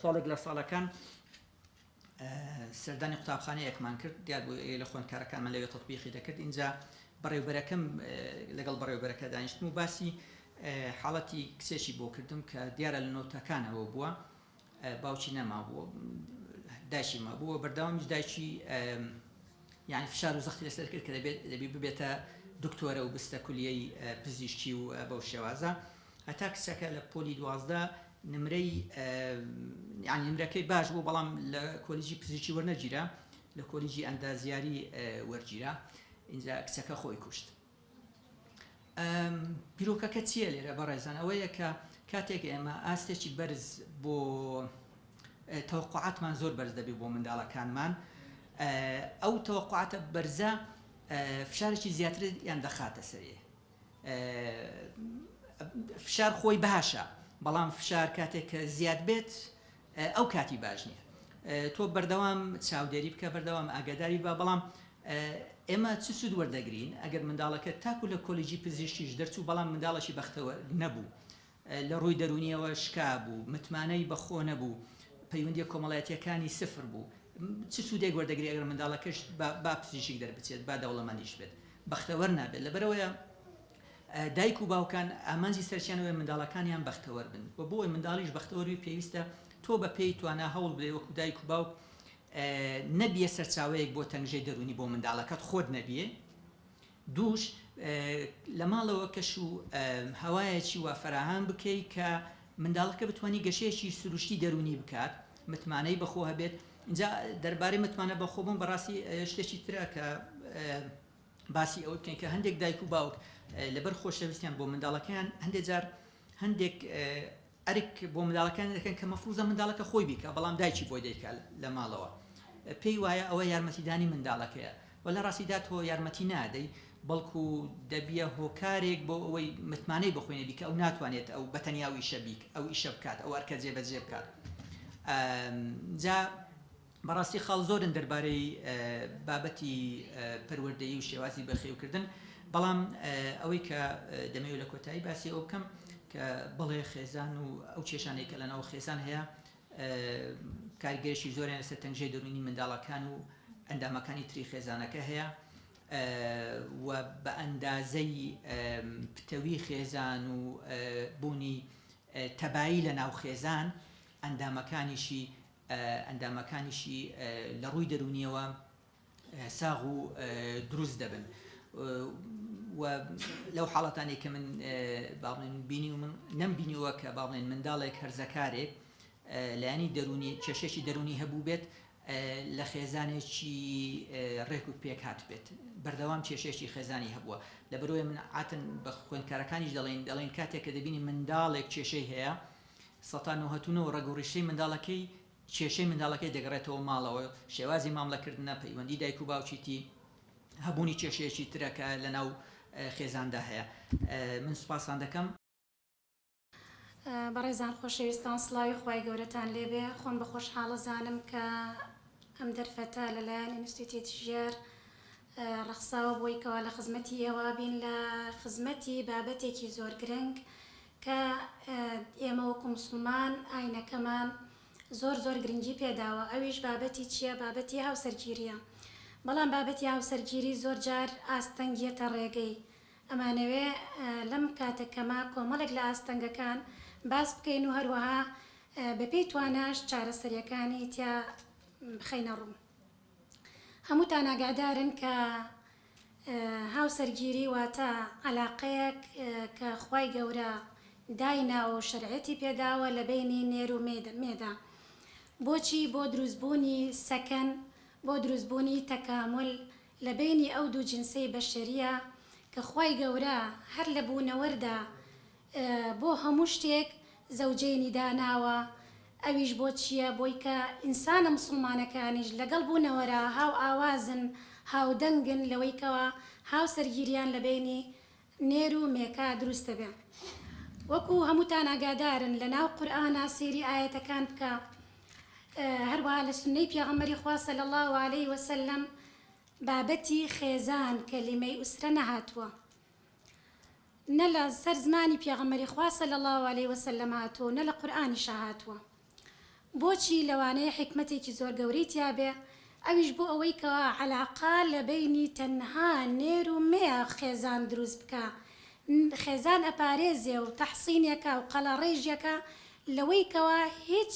ساڵێک لە ساڵەکان سەردانی قوتابخانەیەکمان کرد دیار بوو لە خوێندکارەکانمان لەوێ تەتبیقی دەکرد ئینجا بەڕێوبەرەکەم لەگەڵ بەڕێوبەرەکە دانیشتم و باسی حاڵەتی کچێکی بۆ کردم کە دیارە لە نۆتەکانەوە بووە باوکی نەمابوو دایکی مابووە بەردەوامیش دایکی یعنی فشار و زەختی لەسەر کرد کە دەبێت دەبی ببێتە دکتۆرە و بستە کولیەی پزیشکی و بەو شێوازە هەتا کچەکە لە پۆلی 12 نمرەی یانی نمرەکەی باش بوو بەڵام لە کۆلیجی پزیشکی وەرنەگیرا لە کۆلیجی ئەندازیاری وەرگیرا ئینجا کچەکە خۆی کوشت بیرۆکەکە چییە لێرە بەڕێزان ئەوەیە کە کاتێک ئێمە ئاستێکی بەرز بۆ تەوەقعاتمان زۆر بەرز دەبێت بۆ منداڵەکانمان ئەو تەوەقعاتە بەرزە فشارێکی زیاتر یان دەخاتە سەرێ فشار خۆی باشە بەڵام فشار کاتێک کە زیاد بێت ئەو کاتی باش نییە تۆ بەردەوام چاودێری بکە بەردەوام ئاگاداری بە بەڵام ئێمە چ سوود وەردەگرین ئەگەر منداڵەکە تاکو لە کۆلیجی پزیشکیش دەرچوو بەڵام منداڵێکی بەختەوەر نەبوو لە ڕووی دەروونیەوە شکا بوو متمانەی بەخۆ نەبوو پەیوەندیە کۆمەڵایەتیەکانی سفر بوو چ سوودێک وەردەگری ئەگەر منداڵەکەش با پزیشک دەربچێت با دەوڵەمەندیش بێت بەختەوەر نابێت لەبەرئەوەیە دایک و باوکان ئامانجی سەرەکیان ئەوەیە منداڵەکانیان بەختەوەر بن و بۆ ئەوەی منداڵیش بەختەوەر بی پێویستە تۆ بە پێی توانا هەوڵ بدەی وەکو دایک و باوک نەبیە سەرچاوەیەک بۆ تەنگژەی دەروونی بۆ منداڵەکەت خۆت نەبیە دووش لە ماڵەوە کەش و هەوایەکی وا فەراهەم بکەی کە منداڵەکە بتوانی گەشەیەکی سروشتی دەروونی بکات متمانەی بەخۆ هەبێت اینجا دەربارەی متمانە بەخۆبوون بەڕاستی شتێکی ترە کە باسی ئەوە بکەین کە هەندێک دایک و باوک لەبەر خۆشەویستیان بۆ منداڵەکەیان هەندێک جار هەندێک ئەرک بۆ منداڵەکان دەکەن کە مەفروزە منداڵەکە خۆی بیکا بەڵام دایکی بۆی دەیکا لە ماڵەوە پێی وایە ئەوە یارمەتیدانی منداڵەکەیە و لە ڕاستیدا تۆ یارمەتی نادەی بەڵکو دەبیە هۆکارێک بۆ ئەوەی متمانەی بەخۆی نەبی کە ئەو ناتوانێت ئەو بەتەنیا ئەو ئیشە بیک ئەو ئیشە بکات ئەو ئەرکە جێبەجێ بکات جا بەڕاستی خاڵ زۆرن دەربارەی بابەتی پەروەردەیی و شێوازی بەخێوکردن، بەڵام ئەوەی کە دەمەوێت لە کۆتایی باسی ئەوە بکەم کە بەڵێ خێزان و ئەو کێشانەی کە لەناو خێزان هەیە کاریگەرێکی زۆریان لەسەر تەنگژەی دەروونی منداڵەکان و ئەندامەکانی تری خێزانەکە هەیە و بە ئەندازەی پتەوی خێزان و بوونی تەبایی لە ناو خێزان ئەندامەکانیشی ئەندامەکانیشی لە ڕووی دەروونیەوە ساغ و دروست دەبن و لەو حاڵەتانەی کە من با بڵێن بینیومە نەم بینیوە کە با بڵێن منداڵێک هەرزەکارێک لایەنی دەروونی کێشێکی دەروونی هەبوو بێت لە خێزانێکی ڕێک و پێک هاتبێت بەردەوام کێشێکی خێزانی هەبووە لە بەرەوەی من عاتن بە خوێندکارەکانیش دەڵێن دەڵێن کاتێک کە دەبینی منداڵێک کێشەی هەیە 99% ڕەگ و ڕیشەی منداڵەکەی کێشەی منداڵەکەی دەگەڕێتەوە ماڵەوە، شێوازی مامڵەکردنە، پەیوەندی دایک و باوکیتی، هەبوونی کێشەیەکی ترە کە لەناو خێزاندا هەیە. من سوپاستان دەکەم. بەڕێزان خۆشەویستان سڵاوی خوای گەورەتان لێبێ خۆم بە خۆشحاڵەزانم کە ئەم دەرفەتە لەلایەن ئینستیتیوتی ژیار ڕەخساوە بۆی کەوا لە خزمەتی ئێوە بین لە خزمەتی بابەتێکی زۆر گرنگ کە ئێمە وەکو موسڵمان ئاینەکەمان زۆر زۆر گرنگی پێداوە ئەویش بابەتی چیە بابەتی هاوسەرگیریە بەڵام بابەتی هاوسەرگیری زۆر جار ئاستەنگ یەتە ڕێگەی ئەمانەوێ لەم کاتە کەمە کۆمەڵێک لە ئاستەنگەکان باس بکەین و هەروەها بەپێی تواناش چارەسەریەکانی تیا بخەینە ڕوو. هەمووتان ئاگادارن کە هاوسەرگیری واتە عەلاقەیەک کە خوای گەورە دایناوە و شەرعیەتی پێداوە لە بەینی نێر و مێدا. بۆچی؟ بۆ دروستبوونی سەکەن، بۆ دروستبوونی تەکامول لە بەینی ئەو دوو جنسەی بەشەریە کە خوای گەورە هەر لە بوونەوەردا بۆ هەموو شتێک زەوجەینی داناوە ئەویش بۆ چیە بۆی کە ئینسانە موسڵمانەکانیش لەگەڵ بوونەوەرا هاو ئاوازن هاودەنگن لەوەی کەوا هاوسەرگیریان لە بەینی نێر و مێکا دروست دەبێ وەکو هەمووتان ئاگادارن لە ناو قورئانا سەیری ئایەتەکان بکە هەروەها لە سوننەی پێغەمبەری خوا صلی اللە علیە وسلم بابەتی خێزان کەلیمەی ئوسرە نەهاتووە نە لە سەر زمانی پێغەمبەری خوا صلی اللە علیە وسلم هاتووە و نە لە قورئانیشا هاتووە بۆچی لەوانەیە حیکمەتێکی زۆر گەورەی تیا بێ ئەویش بۆ ئەوەی کەوا عەلاقە لە بەینی تەنها نێر و مێ خێزان دروست بکا خێزان ئەپارێزێ و تەحسینێکا و قەڵاڕێژیەکا لەوەی کەوا هیچ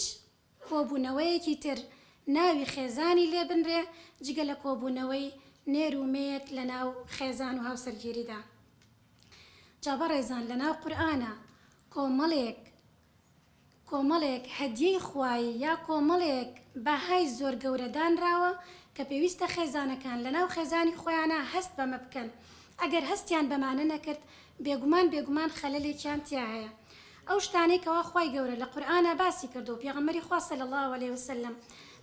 کۆبوونەوەیەکی تر ناوی خێزانی لێ بنرێ جگە لە کۆبوونەوەی نێر و مێیەک لە ناو خێزان و هاوسەرگیریدا. جا بەڕێزان لە ناو قورئانا کۆمەڵێک کۆمەڵێک هەدیەی خوایی یا کۆمەڵێک بەهای زۆر گەورە دانراوە کە پێویستە خێزانەکان لە ناو خێزانی خۆیانا هەست بەمە بکەن ئەگەر هەستیان بەمانە نەکرد بێگومان بێگومان خەلەلێکیان تیا هەیە ئەو شتانەی کەوا خوای گەورە لە قورئانا باسی کردووە و پێغەمبەری خوا صلی اللە علیە وسلم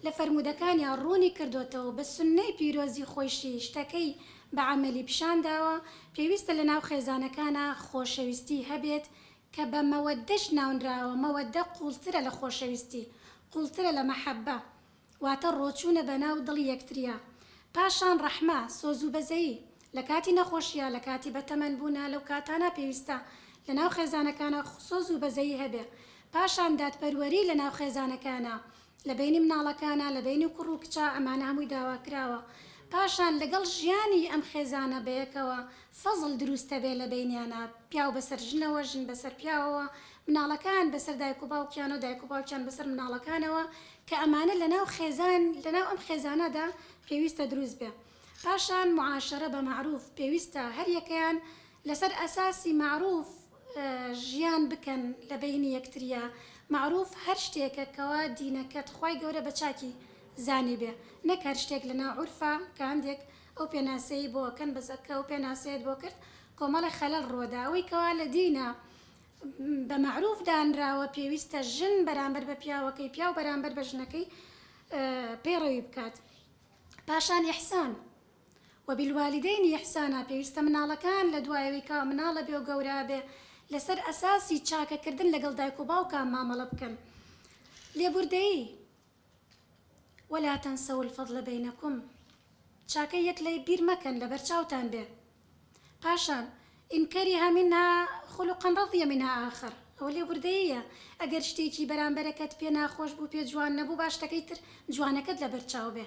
لە فەرموودەکانیا ڕوونی کردۆتەوە و بە سوننەی پیرۆزی خۆیشی شتەکەی بە عەمەلی پیشان داوە پێویستە لە ناو خێزانەکانا خۆشەویستی هەبێت کە بە مەوەدەش ناونراوە مەوەدە قوڵترە لە خۆشەویستی قوڵترە لە مەحەبە واتە ڕۆچوونە بەناو دڵی یەکتریا. پاشان ڕەحمە، سۆز و بەزەیی. لە کاتی نەخۆشیا، لە کاتی بەتەمەن بوونا لەو کاتانە پێویستە لە ناو خێزانەکانا سۆز و بەزەیی هەبێ. پاشان دادپەروەری لە ناو خێزانەکانا، لە بەینی مناڵەکانا، لە بەینی کوڕ و کچا ئەمانە هەمووی داواکراوە. پاشان لەگەڵ ژیانی ئەم خێزانە بەیەکەوە فەزڵ دروستەبێ لە بەینیانا، پیاو بەسەر ژنەوە، ژن بەسەر پیاوەوە، مناڵەکان بەسەر دایک و باوکیانەوە، دایک و باوکیان بەسەر مناڵەکانەوە، کە ئەمانە لەناو خێزان لەناو ئەم خێزانەدا پێویستە دروست بێ. پاشان معاشەرە بە مەعروف، پێویستە هەریەکەیان لەسەر ئەساسی مەعروف ژیان بکەن لە بەینی یەکتریا، مەعروف هەر شتێکە کەوا دینەکەت خوای گەورە بە چاکی زانیبێ، نەک هەر شتێک لەناو عورفا کە هەندێک ئەو پێناسەیەی بۆ ئەکەن بەس کە ئەو پێناسەیەت بۆ کرد کۆمەڵێ خەلەل ڕوەدا ئەوەی کەوا لە دینا. بە مەعروف دانراوە پێویستە ژن بەرامبەر بە پیاوەکەی پیاو بەرامبەر بە ژنەکەی پەیڕەوی بکات. پاشان ئیحسان، وبالوالدین احسانا، پێویستە مناڵەکان لە دوای ئەوەی کەوا مناڵ ئەبێ و گەورە ئەبێ لەسەر ئەساسی چاکەکردن لەگەڵ دایک و باوکا مامەڵە بکەن. لێبوردەیی، ولا تنسوا الفضل بینکم، چاکەی یەک لە بیر مەکەن لەبەر چاوتان بێ. پاشان، ان کره منها خلقا رضی منها آخر، ئەوە لێبوردەییە، ئەگەر شتێکی بەرامبەرەکەت پێ ناخۆش بوو پێ جوان نەبوو با شتەکەی تر جوانەکەت لەبەر چاو بێ.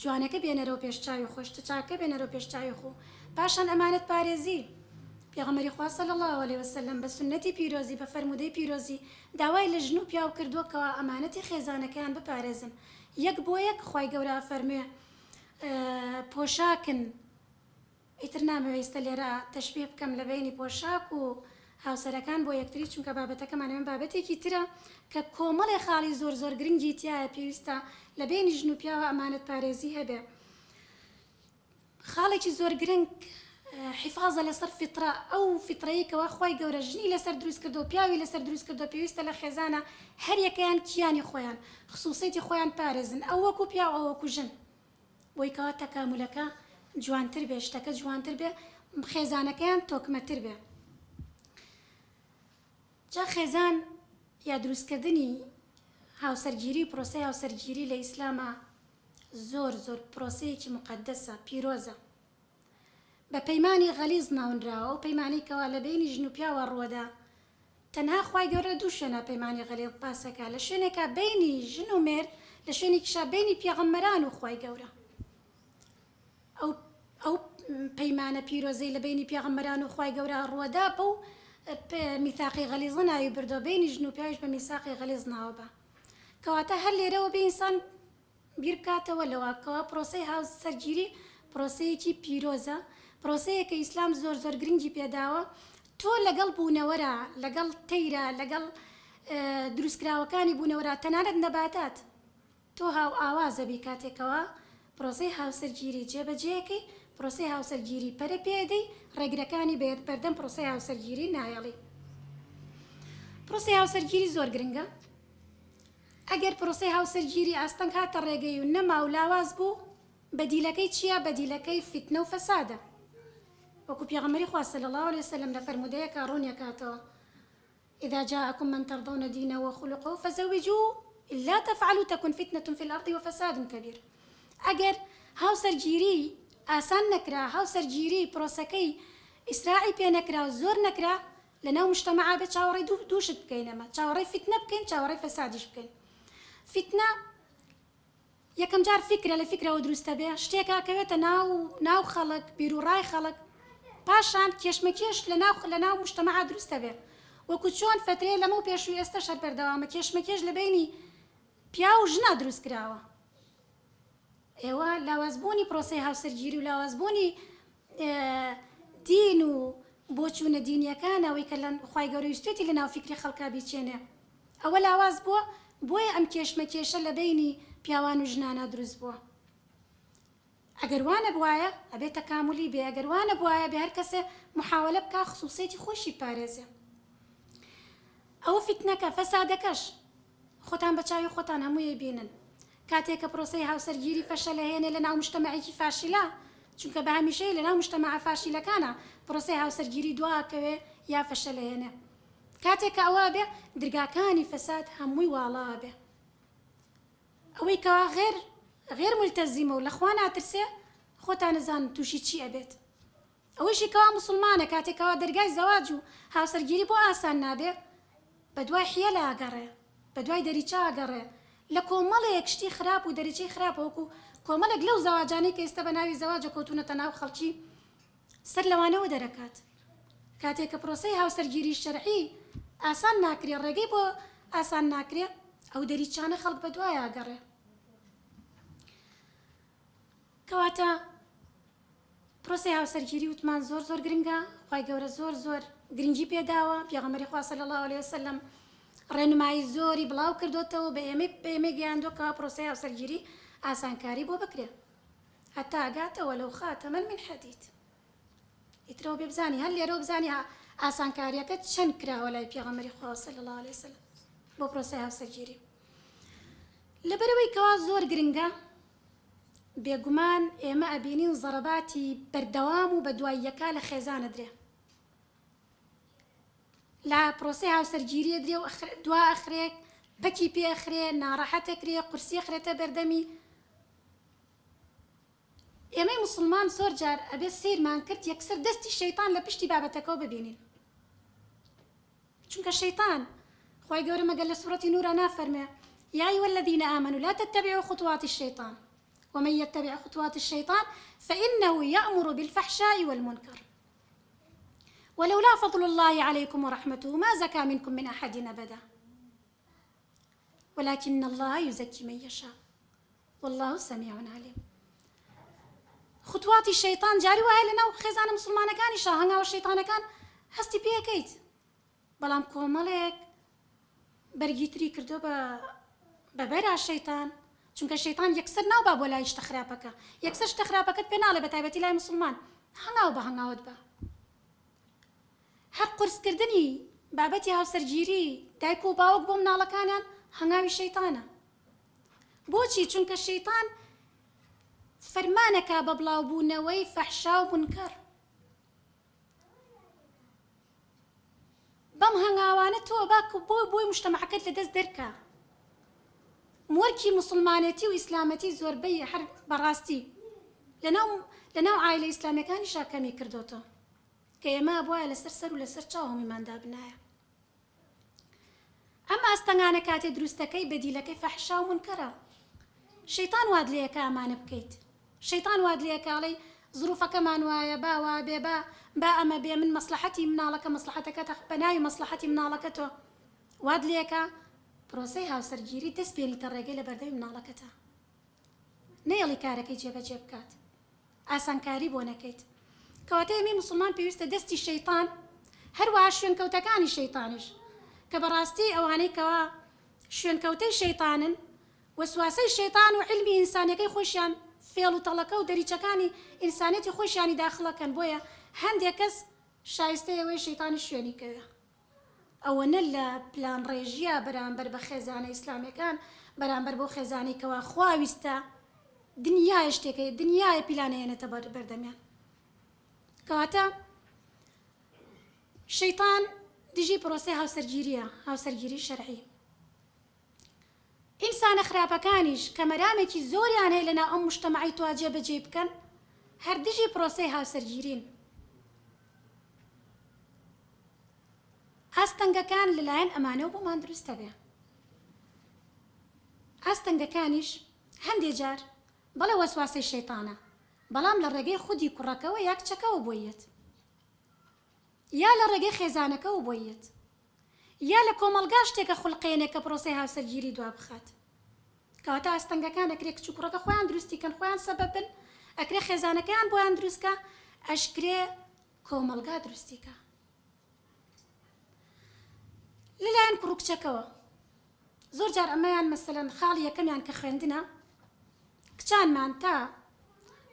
جوانەکە بێنەرەوە پێش چاوی خۆ، شتە چاکەکە بێنەرەوە پێش چاوی خۆ. پاشان ئەمانەت پارێزی. پێغەمبەری خوا صلی اللە علیە وسلم بە سوننەتی پیرۆزی بە فەرموودەی پیرۆزی داوای لە ژن و پیاو کردووە کەوا ئەمانەتی خێزانەکەیان بپارێزن یەک بۆ یەک خوای گەورە ئەفەرموێ پۆشاکن ئیتر نامەوێ ئیستە لێرە تەشبیه بکەم لە بەینی پۆشاک و هاوسەرەکان بۆ یەکتری چونکە بابەتەکەمان ئەمە بابەتێکی ترە کە کۆمەڵێ خاڵی زۆر زۆر گرنگی تیایە پێویستە لە بەینی ژن و پیاوە ئەمانەت پارێزی هەبێ خاڵێکی زۆر گرنگ حیفاظە لەسەر فیترە ئەو فیترەی کەوا خوای گەورە ژنی لەسەر دروست کردو پیاوی لەسەر دروست کردو پێویستە لە خێزانە هەریەکەیان کیانی خۆیان خسوسیەتی خۆیان پارێزن ئەو وەکو پیاو ئەو وەکو ژن بۆی کەوا تەکامولەکە جوانتر بێ شتەکە جوانتر بێ خێزانەکەیان تۆکمەتر بێ جا خێزان یا دروستکردنی هاوسەرگیری و پرۆسەی هاوسەرگیری لە ئیسلاما زۆر زۆر پرۆسەیەکی موقەدەسە پیرۆزە بە پەیمانی غەلیز ناونراوە ئەو پەیمانەی کەوا لە بەینی ژن و پیاوە ڕووەدا تەنها خوای گەورە لە دوو شوێنا پەیمانی غەلیظ باسەکا لە شوێنێکا بەینی ژن و مێرد لە شوێنێکیشا بەینی پێغەمبەران و خوای گەورە ئەو ئەو پەیمانە پیرۆزەی لە بەینی پێغەمبەران و خوای گەورە ڕووەدا بەو میثاقی غەلیظە ناوی بردووە بەینی ژن و پیاویش بە میثاقی غەلیظ ناوە بە کەواتە هەر لێرەوە بێ ئینسان بیر بکاتەوە لەوە کەوا پرۆسەی هاوسەرگیری پرۆسەیەکی پیرۆزە، پرۆسەیەکە ئیسلام زۆر زۆر گرنگی پێداوە، تۆ لەگەڵ بوونەوەرا، لەگەڵ تەیرا، لەگەڵ دروستکراوەکانی بوونەوەرا، تەنانەت نەباتات تۆ هاوئاوازەبی کاتێک کەوا پرۆسەی هاوسەرگیری جێبەجێکەی، پرۆسەی هاوسەرگیری پەرە پێدەی، ڕێگرەکانی بەردەم پرۆسەی هاوسەرگیری نایەڵی. پرۆسەی هاوسەرگیری زۆر گرنگە. ئەگەر پرۆسەی هاوسەرگیری ئاستەنگ هاتە ڕێگەی و نەما و لاواز بوو، بەدیلەکەی چییە؟ بەدیلەکەی فیتنە و فەسادە. وەکو پێغەمبەری خوا صلی اللە علیە وسلم لە فەرموودەیەکا ڕوونی ئەکاتەوە، اذا جاءکم من ترضون دینه وخلقه فزوجوه الا تفعلوا تکن فتنە فی الارض وفساد کبیر. ئەگەر هاوسەرگیری ئاسان نەکرا، هاوسەرگیری پرۆسەکەی ئیسراعی پێ نەکرا و زۆر نەکرا، لەناو موجتەمەعا بێ چاوەڕێی دووشت بکەین ئێمە چاوەڕێی فیتنە بکەین چاوەڕێی فەسادیش بکەین فیتنە یەکەم جار فیکرە لە فیکرەوە دروستە بێ شتێکە کەوێتە ناو ناو خەڵک بیروڕای خەڵک پاشان کێشمەکێش لە ناو لە ناو موجتەمەعا دروستە بێ وەکو چۆن فەترەیە لەمەو پێشوو ئێستەش هەر بەردەوامە کێشمەکێش لە بەینی پیاو و ژنا دروست کراوە ئێوە لاوازبوونی پرۆسەی هاوسەرگیری و لاوازبوونی دین و بۆچوونە دینیەکان ئەوەی کە لە خوای گەورە ویستوێتی لە ناو فیکری خەڵکا بیچێنێ ئەوە لاواز بووە بۆیە ئەم کێشمەکێشە لە بەینی پیاوان و ژنانا دروست بووە ئەگەر وا نەبوایە ئەبێ تەکامولی بێ ئەگەر وا نەبوایە بێ هەر کەسێ محاوەلە بکا خسوسیەتی خۆیشی بپارێزێ ئەوە فیتنەکە فەسادەکەش خۆتان بە چاوی خۆتان هەمووی ئەیبینن کاتێ کە پرۆسەی هاوسەرگیری فەشەل ئەهێنێ لە ناو مجتەمەعێکی فاشیلا چونکە بە هەمیشەیی لە ناو مجتەمەعە فاشیلەکانا پرۆسەی هاوسەرگیری دوا ئەکەوێ یا فەشەل ئەهێنێ کاتێ کە ئەوە ئەبێ درگاکانی فەساد هەمووی واڵا ئەبێ ئەوەی کەوا غێر غێر مولتەزیمە و لە خوا ناترسێ خۆتان ئەزانن توشی چی ئەبێت ئەوەیشی کەوا موسڵمانە کاتێ کەوا دەرگای زەواج و هاوسەرگیری بۆ ئاسان نابێ بەدوای حیەلا ئەگەڕێ بەدوای دەریچە ئەگەڕێ لە کۆمەڵێک شتی خراپ و دەریچەی خراپ وەکو کۆمەڵێک لەو زەواجانەی کە ئێستا بە ناوی زەواجە کەوتونەتە ناو خەڵکی سەر لەوانەوە دەرەکات کاتێ کە پرۆسەی هاوسەرگیری شەرعی ئاسان ناکرێ ڕێگەی بۆ ئاسان ناکرێ ئەو دەریچانە خەڵک بەدوایە ئەگەڕێ کەواتە پرۆسەی هاوسەرگیری وتمان زۆر زۆر گرنگە خوای گەورە زۆر زۆر گرنگی پێداوە پێغەمبەری خوا صلی اللە علیه وسلم ڕێنمایی زۆری بڵاو کردۆتەوە بە ئێمەی بە ئێمەی گەیاندووە کەوا پرۆسەی هاوسەرگیری ئاسانکاری بۆ بکرێ هەتا ئەگاتە وەلو خاتما من حدید ئیترەوە بێ بزانی هەر لێرەوە بزانی ها. ئاسانکاریەکە چەند کراوە لای پێغەمبەری خوا صلی اللە علیە وسلم بۆ پرۆسەی هاوسەرگیری. لەبەرئەوەی کەوا زۆر گرنگە بێگومان ئێمە ئەبینین زەڕەباتی بەردەوام و بەدوای یەکا لە خێزان ئەدرێ لە پرۆسەی هاوسەرگیری ئەدرێ و دوا ئەخرێ پەکی پێ ئەخرێ ناڕەحەت ئەکرێ قورسی ئەخرێتە بەردەمی ئێمەی موسڵمان زۆر جار ئەبێ سەیرمان کرد یەکسەر دەستی شەیتان لە پشتی بابەتەکەوە ببینین چونکە شەیتان خوای گەورە مەگەر لە سورەتی نورا نافەرمێ یا ایها الذین آمنوا لا تتبعوا خطوات الشیطان ومن یتبع خطوات الشیطان فإنه یأمر بالفحشاء والمنکر ولولا فضل الله علیکم ورحمته ما زکا منکم من احد ابدا ولكن الله یزکی من یشاء واللە سمیع علیم. خطواتی شەیتان جاری وایە لەناو خێزانە موسڵمانەکانیشا هەنگاوە شەیتانەکان هەستی پێ ئەکەیت بەڵام کۆمەڵێک بەرگی تری کردوە بە بە بەرا شەیتان چونکە شەیتان یەکسەر ناوبا بۆ لای شتە خراپەکە یەکسەر شتە خراپەکەت پێ ناڵێ بە تایبەتی لای موسڵمان هەنگاو بە هەنگاوت بە هەر قورسکردنی بابەتی هاوسەرگیری دایک و باوک بۆ مناڵەکانیان هەنگاوی شەیتانە بۆچی؟ چونکە شەیتان فەرمانەکا بە بڵاوبوونەوەی فەحشا و مونکەر. بەم هەنگاوانە تۆ با بۆ بۆی موجتەمەعەکەت لەدەست دەرکا. مۆرکی موسڵمانێتی و ئیسلامەتی زۆربەی هەر بەڕاستی لەناو لەناو عایلە ئیسلامیەکانیشا کەمی کردۆتەوە کە ئێمە ئەبوایە لەسەر سەر و لەسەر چاو هەموویمان دابنایە. ئەم ئاستەنگانە کاتێ دروستەکەی بەدیلەکەی فەحشا و مونکەرە شەیتان وات لێیەکا ئەمانە بکەیت شەیتان وات لێیەکا ئەڵێی زروفەکەمان وایە با وابێ با با ئەمە بێ من مەسڵەحەتی مناڵەکە مەسڵەحەتەکەتە بەناوی مەسڵەحەتی مناڵەکەتۆ وات لێیەکا پرۆسەی هاوسەرگیری دەست بێنیتە ڕێگەی لەبەردەمی مناڵەکەتا نەیەڵی کارەکەی جێبەجێ بکات ئاسانکاری بۆ نەکەیت. کەواتە ئێمەی موسڵمان پێویستە دەستی شەیتان هەروەها شوێنکەوتەکانی شەیتانیش کە بەڕاستی ئەوانەی کەوا شوێنکەوتەی شەیتانن وەسواسەی شەیتان و عیلمی ئینسانیەکەی خۆشیان فێڵ و تەڵەکە و دەریچەکانی ئینسانیەتی خۆشیانی داخڵەکەن بۆیە هەندێک کەس شایستەی ئەوەیە شەیتانیش شوێنی کەوێ. ئەوەنە لە پلانڕێژیە بەرامبەر بە خێزانە ئیسلامیەکان بەرامبەر بەو خێزانەی کەوا خوا ویستە دنیایە شتێک هەیە دنیایە پیلان ئەیەنێتە بەردەمیان کەواتە شەیتان دژی پرۆسەی هاوسەرگیریە هاوسەرگیری شەرعی ئینسانە خراپەکانیش کە مەرامێکی زۆریان هەیە لەناو ئەم مجتەمەعەی تۆ جێبەجێی بکەن هەر دژی پرۆسەی هاوسەرگیرین. ئاستەنگەکان لەلایەن ئەمانەوە بۆمان دروست دەبێ. ئاستەنگەکانیش هەندێ جار بەڵێ وەسواسەی شەیتانە، بەڵام لە ڕێگەی خودی کوڕەکەوە یا کچەکەوە بۆی یەت. یا لە ڕێگەی خێزانەکەوە بۆی یەت. یا لە کۆمەڵگا شتێک ئەخولقێنێ کە پرۆسەی هاوسەرگیری دوا بخات. کەواتە ئاستەنگەکان ئەکرێ کچ و کوڕەکە خۆیان دروستی کەن، خۆیان سەبەب بن، ئەکرێ خێزانەکەیان بۆیان دروست کا، ئەشکرێ کۆمەڵگا دروستی کا. لەلایەن کوڕ و کچەکەوە زۆر جار ئەمەیان مەسەلەن خاڵی یەکەمیان کە خوێندنە، کچانمان تا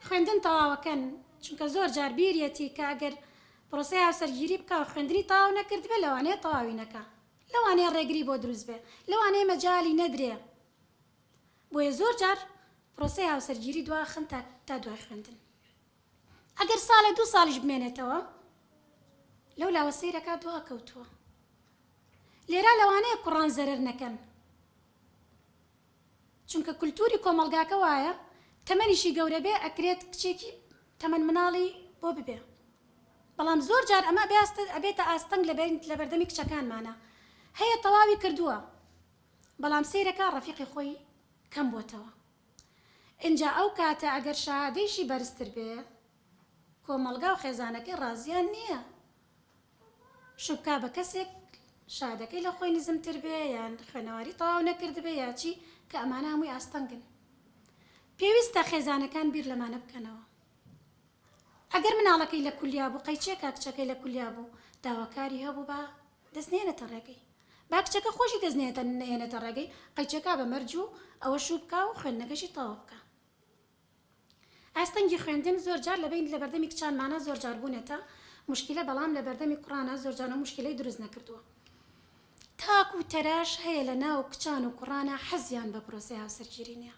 خوێندن تەواوەکەن، چونکە زۆر جار بیریەتی کە ئەگەر پرۆسەی هاوسەرگیری بکا و خوێندنی تەواو نەکردبێ لەوانەیە تەواوی نەکا، لەوانەیە ڕێگری بۆ دروست بێ، لەوانەیە مەجالی نەدرێ، بۆیە زۆر جار پرۆسەی هاوسەرگیری دواخن تا تا دوای خوێندن. ئەگەر ساڵێ دوو ساڵیش بمێنێتەوە لەو لاوە سەیرەکا دواکەوتووە. لێرا لەوانەیە کوڕان زەرەر نەکەن، چونکە کولتوری کۆمەڵگاکە وایە تەمەنیشی گەورە بێ ئەکرێت کچێکی تەمەن مناڵی بۆ ببێ بەڵام زۆر جار ئەمە ئەبێتە ئاستەنگ لەبەردەمی کچەکانمانا هەیە تەواوی کردووە بەڵام سەیرەکا ڕەفیقی خۆی کەم بۆتەوە ئینجا ئەو کاتە ئەگەر شەهادەیشی بەرزتر بێ کۆمەڵگا و خێزانەکەی ڕازیان نییە شوبکا بە کەسێک شادەکەی لە خۆی نزمتر بێ یان خوێنەواری تەواو نەکردبێ یا چی کە ئەمانە هەمووی ئاستەنگن پێویستە خێزانەکان بیر لەمانە بکەنەوە ئەگەر مناڵەکەی لە کولیا بوو قەیچێکا کچەکەی لە کولیا بوو داواکاری هەبوو با دەست نێنێتە ڕێگەی با کچەکە خۆشی دەست نێتە نەهێنێتە ڕێگەی قەیچێکا بە مەرج و ئەوە شوو بکا و خوێندنەکەشی تەواو بکا. ئاستەنگی خوێندن زۆر جار لە بەین لە بەردەمی کچانمانا زۆر جار بوونەتە. موشکیلە بەڵام لە بەردەمی کوڕانا زۆرجار ئەو موشکیلەی دروست نەکردووە. تاک و تەراش هەیە لە ناو کچان و کوڕانا حەزیان بە پرۆسەی هاوسەرگیری نیە.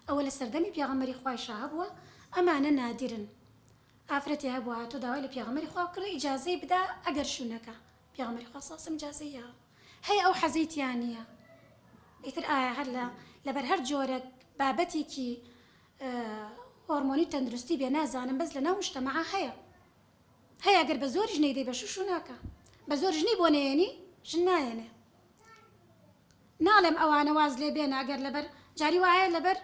ئەوە لە سەردەمی پێغەمبەری خوایشا هەبووە، ئەمانە نادیرن. ئافرەتێ هەبووە هاتووە داوای لە پێغەمبەری خوا کردووە ئیجازەی بدا ئەگەر شوو نەکا. پێغەمبەری خوا صلی اللە علیە وسلم ئیجازەی یاوە. هەیە ئەو حەزەی تیا نیە. ئیتر ئایا هەر لە لەبەر هەر جۆرە بابەتێکی هۆرمۆنی و تەندروستی بێ نازانم بەس لەناو مجتەمەعا هەیە. هەیە ئەگەر بە زۆریش نەیدەی بە شوو شوو ناکا. بە زۆر ژنی بۆ نەیەنی ژن نایەنێ. ناڵێم ئەوانە واز لێ بێنە ئەگەر لەبەر جاری وایە لەبەر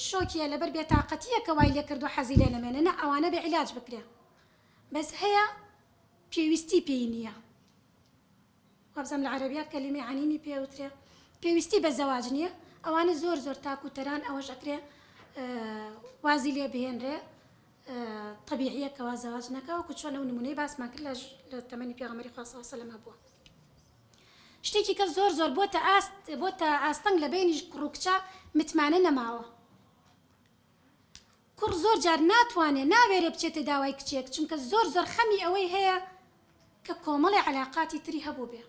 شۆکیە لەبەر بێتاقەتیە کە وای لێ کردوە حەزی لێ نەمێنێ نا ئەوانە بێ عیلاج بکرێ بەس هەیە پێویستی پێی نییە وابزانم لە عەرەبیا کەلیمەی عەنینی پێ وترێ پێویستی بە زەواج نییە ئەوانە زۆر زۆر تاک و تەران ئەوەش ئەکرێ وازی لێ بهێنرێ تەبیعیە کەوا زەواج نەکا وەکو چۆن ئەو نمونەی باسمان کرد لە تەمەنی پێغەمبەری خوا صلی اللە علیه وسلم هەبووە شتێکی کە زۆر زۆر بۆتە ئاست بۆتە ئاستەنگ لە بەینی کوڕ و کچە متمانە نەماوە کوڕ زۆر جار ناتوانێ ناوێرێ بچێتە داوای کچێک چونکە زۆر زۆر خەمی ئەوەی هەیە کە کۆمەڵی عەلاقاتی تری هەبوو بێ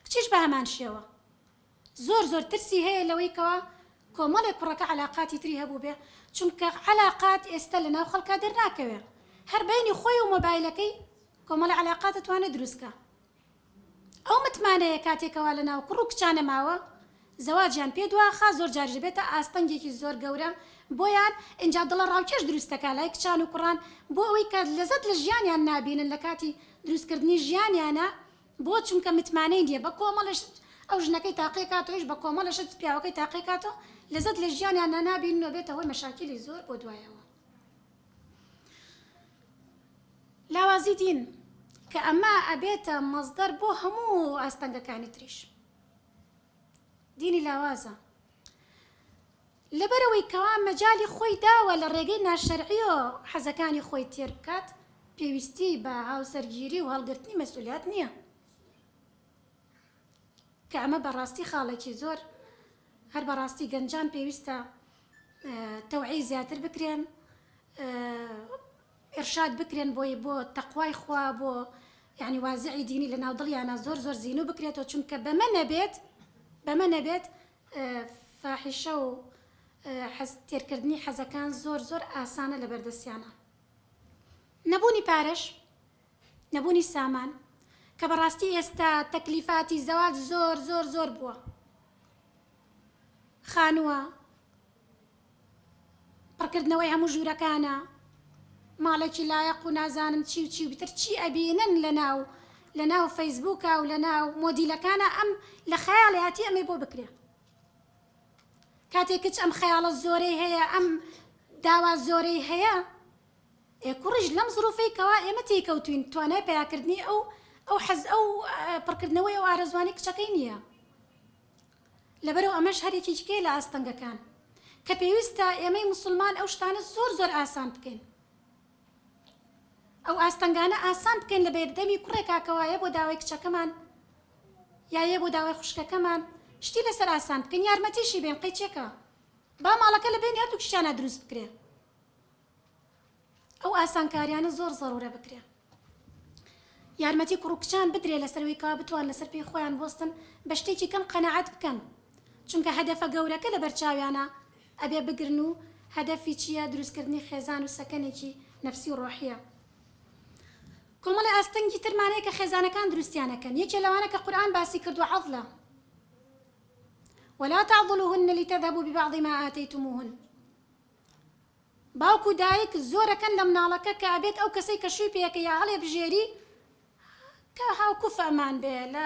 کچیش بە هەمان شێوە زۆر زۆر ترسی هەیە لەوەی کەوا کۆمەڵێک کوڕەکە عەلاقاتی تری هەبووبێ چونکە عەلاقات ئێستا لەناو خەڵکا دەرناکەوێ هەر بەینی خۆی و مۆبایلەکەی کۆمەڵێ عەلاقات ئەتوانێ دروست کا ئەو متمانەیە کاتێ کەوا لەناو کوڕ و کچا نەماوە زەواجیان پێ دواخا زۆر جاریش دەبێتە ئاستەنگێکی زۆر گەورە بۆیان ئینجا دڵەڕاوکێش دروست دەکا لای کچان و کوڕان بۆ ئەوەی کە لەزەت لە ژیانیان نابینن لە کاتی دروست کردنی ژیانیانا بۆ چونکە متمانەی نیە بە کۆمەڵێ شت ئەو ژنەکەی تاقی کاتەوە ئەویش بە کۆمەڵێ شت پیاوەکەی تاقی کاتەوە لەزەت لە ژیانیانا نابینن و ئەبێتە هۆی مەشاکیلی زۆر بۆ دوایەوە. لاوازی دین، کە ئەمە ئەبێتە مەسدەر بۆ هەموو ئاستەنگەکانی تریش. دینی لاوازە. لەبەرئەوەی کەوا مەجالی خۆی داوە لە ڕێگەی ناشەرعیەوە حەزەکانی خۆی تێر بکات، پێویستی بە هاوسەرگیری و هەڵگرتنی مەسئولیات نیە. کە ئەمە بەڕاستی خاڵێکی زۆر هەر بەڕاستی گەنجان پێویستە تەوعیەی زیاتر بکرێن، ئیرشاد بکرێن بۆی بۆ تەقوای خوا بۆ یانی وازعی دینی لە ناو دڵیانا زۆر زۆر زینوو بکرێتەوە چونکە بەمە نەبێت بەمە نەبێت فاحیشە و حەز تێرکردنی حەزەکان زۆر زۆر ئاسانە لە بەردەستیانا نەبوونی پارەش نەبوونی سامان کە بەڕاستی ئێستا تەکلیفاتی زەواج زۆر زۆر زۆر بووە خانووە پڕکردنەوەی هەموو ژوورەکانە، ماڵێکی لایەق و نازانم چی و چی و تر چی ئەبینن لەناو لەناو فەیسبووکا و لەناو مۆدیلەکانا ئەم لە خەیاڵیاتی ئەمەی بۆ بکرێ کاتێ کچ ئەم خەیاڵە زۆرەی هەیە ئەم داوا زۆرەی هەیە ئێ کوڕیش لەم زروفەی کەوا ئێمە تێی کەوتوین توانای پەیاکردنی ئەو ئەو حەز ئەو پڕکردنەوەی ئەو ئارەزوانەی کچەکەی نییە. لەبەرئەو ئەمەش هەر یەکێکیکەیە لە ئاستەنگەکان کە پێویستە ئێمەی موسڵمان ئەو شتانە زۆر زۆر ئاسان بکەین ئەو ئاستەنگانە ئاسان بکەین لە بەردەمی کوڕێکا کەوا یە بۆ داوای کچەکەمان یا یە بۆ داوای خوشکەکەمان شتی لەسەر ئاسان بکەین یارمەتیشی بێن قەیچێکە با ماڵەکە لە بەینی هەردووکیشیانا دروست بکرێ. ئەو ئاسانکاریانە زۆر زەرورە بکرێ یارمەتی کوڕ و کچان بدرێ لەسەر ئەوەی کەوا بتوان لەسەر پێی خۆیان بوەستن بە شتێکی کەم قەناعەت بکەن چونکە هەدەفە گەورەکە لەبەر چاویانە ئەبێ بگرن و هەدەفی چیە دروستکردنی خێزان و سەکەنێکی نەفسی و ڕۆحیە کۆمەڵێ ئاستەنگی ترمان هەیە کە خێزانەکان دروستیان ئەکەن یەکێ لەوانە کە قورئان باسی کردوە عەزلە ولا تعضلوهن لتذهبوا ببعض ما آتيتموهن باوک و دایک زۆرەکەن لە مناڵەکە کە ئەبێت ئەو کەسەی کە شووی پێ ئەکەی یا هەڵێ بژێری کە هاوکوفئمان بێ لە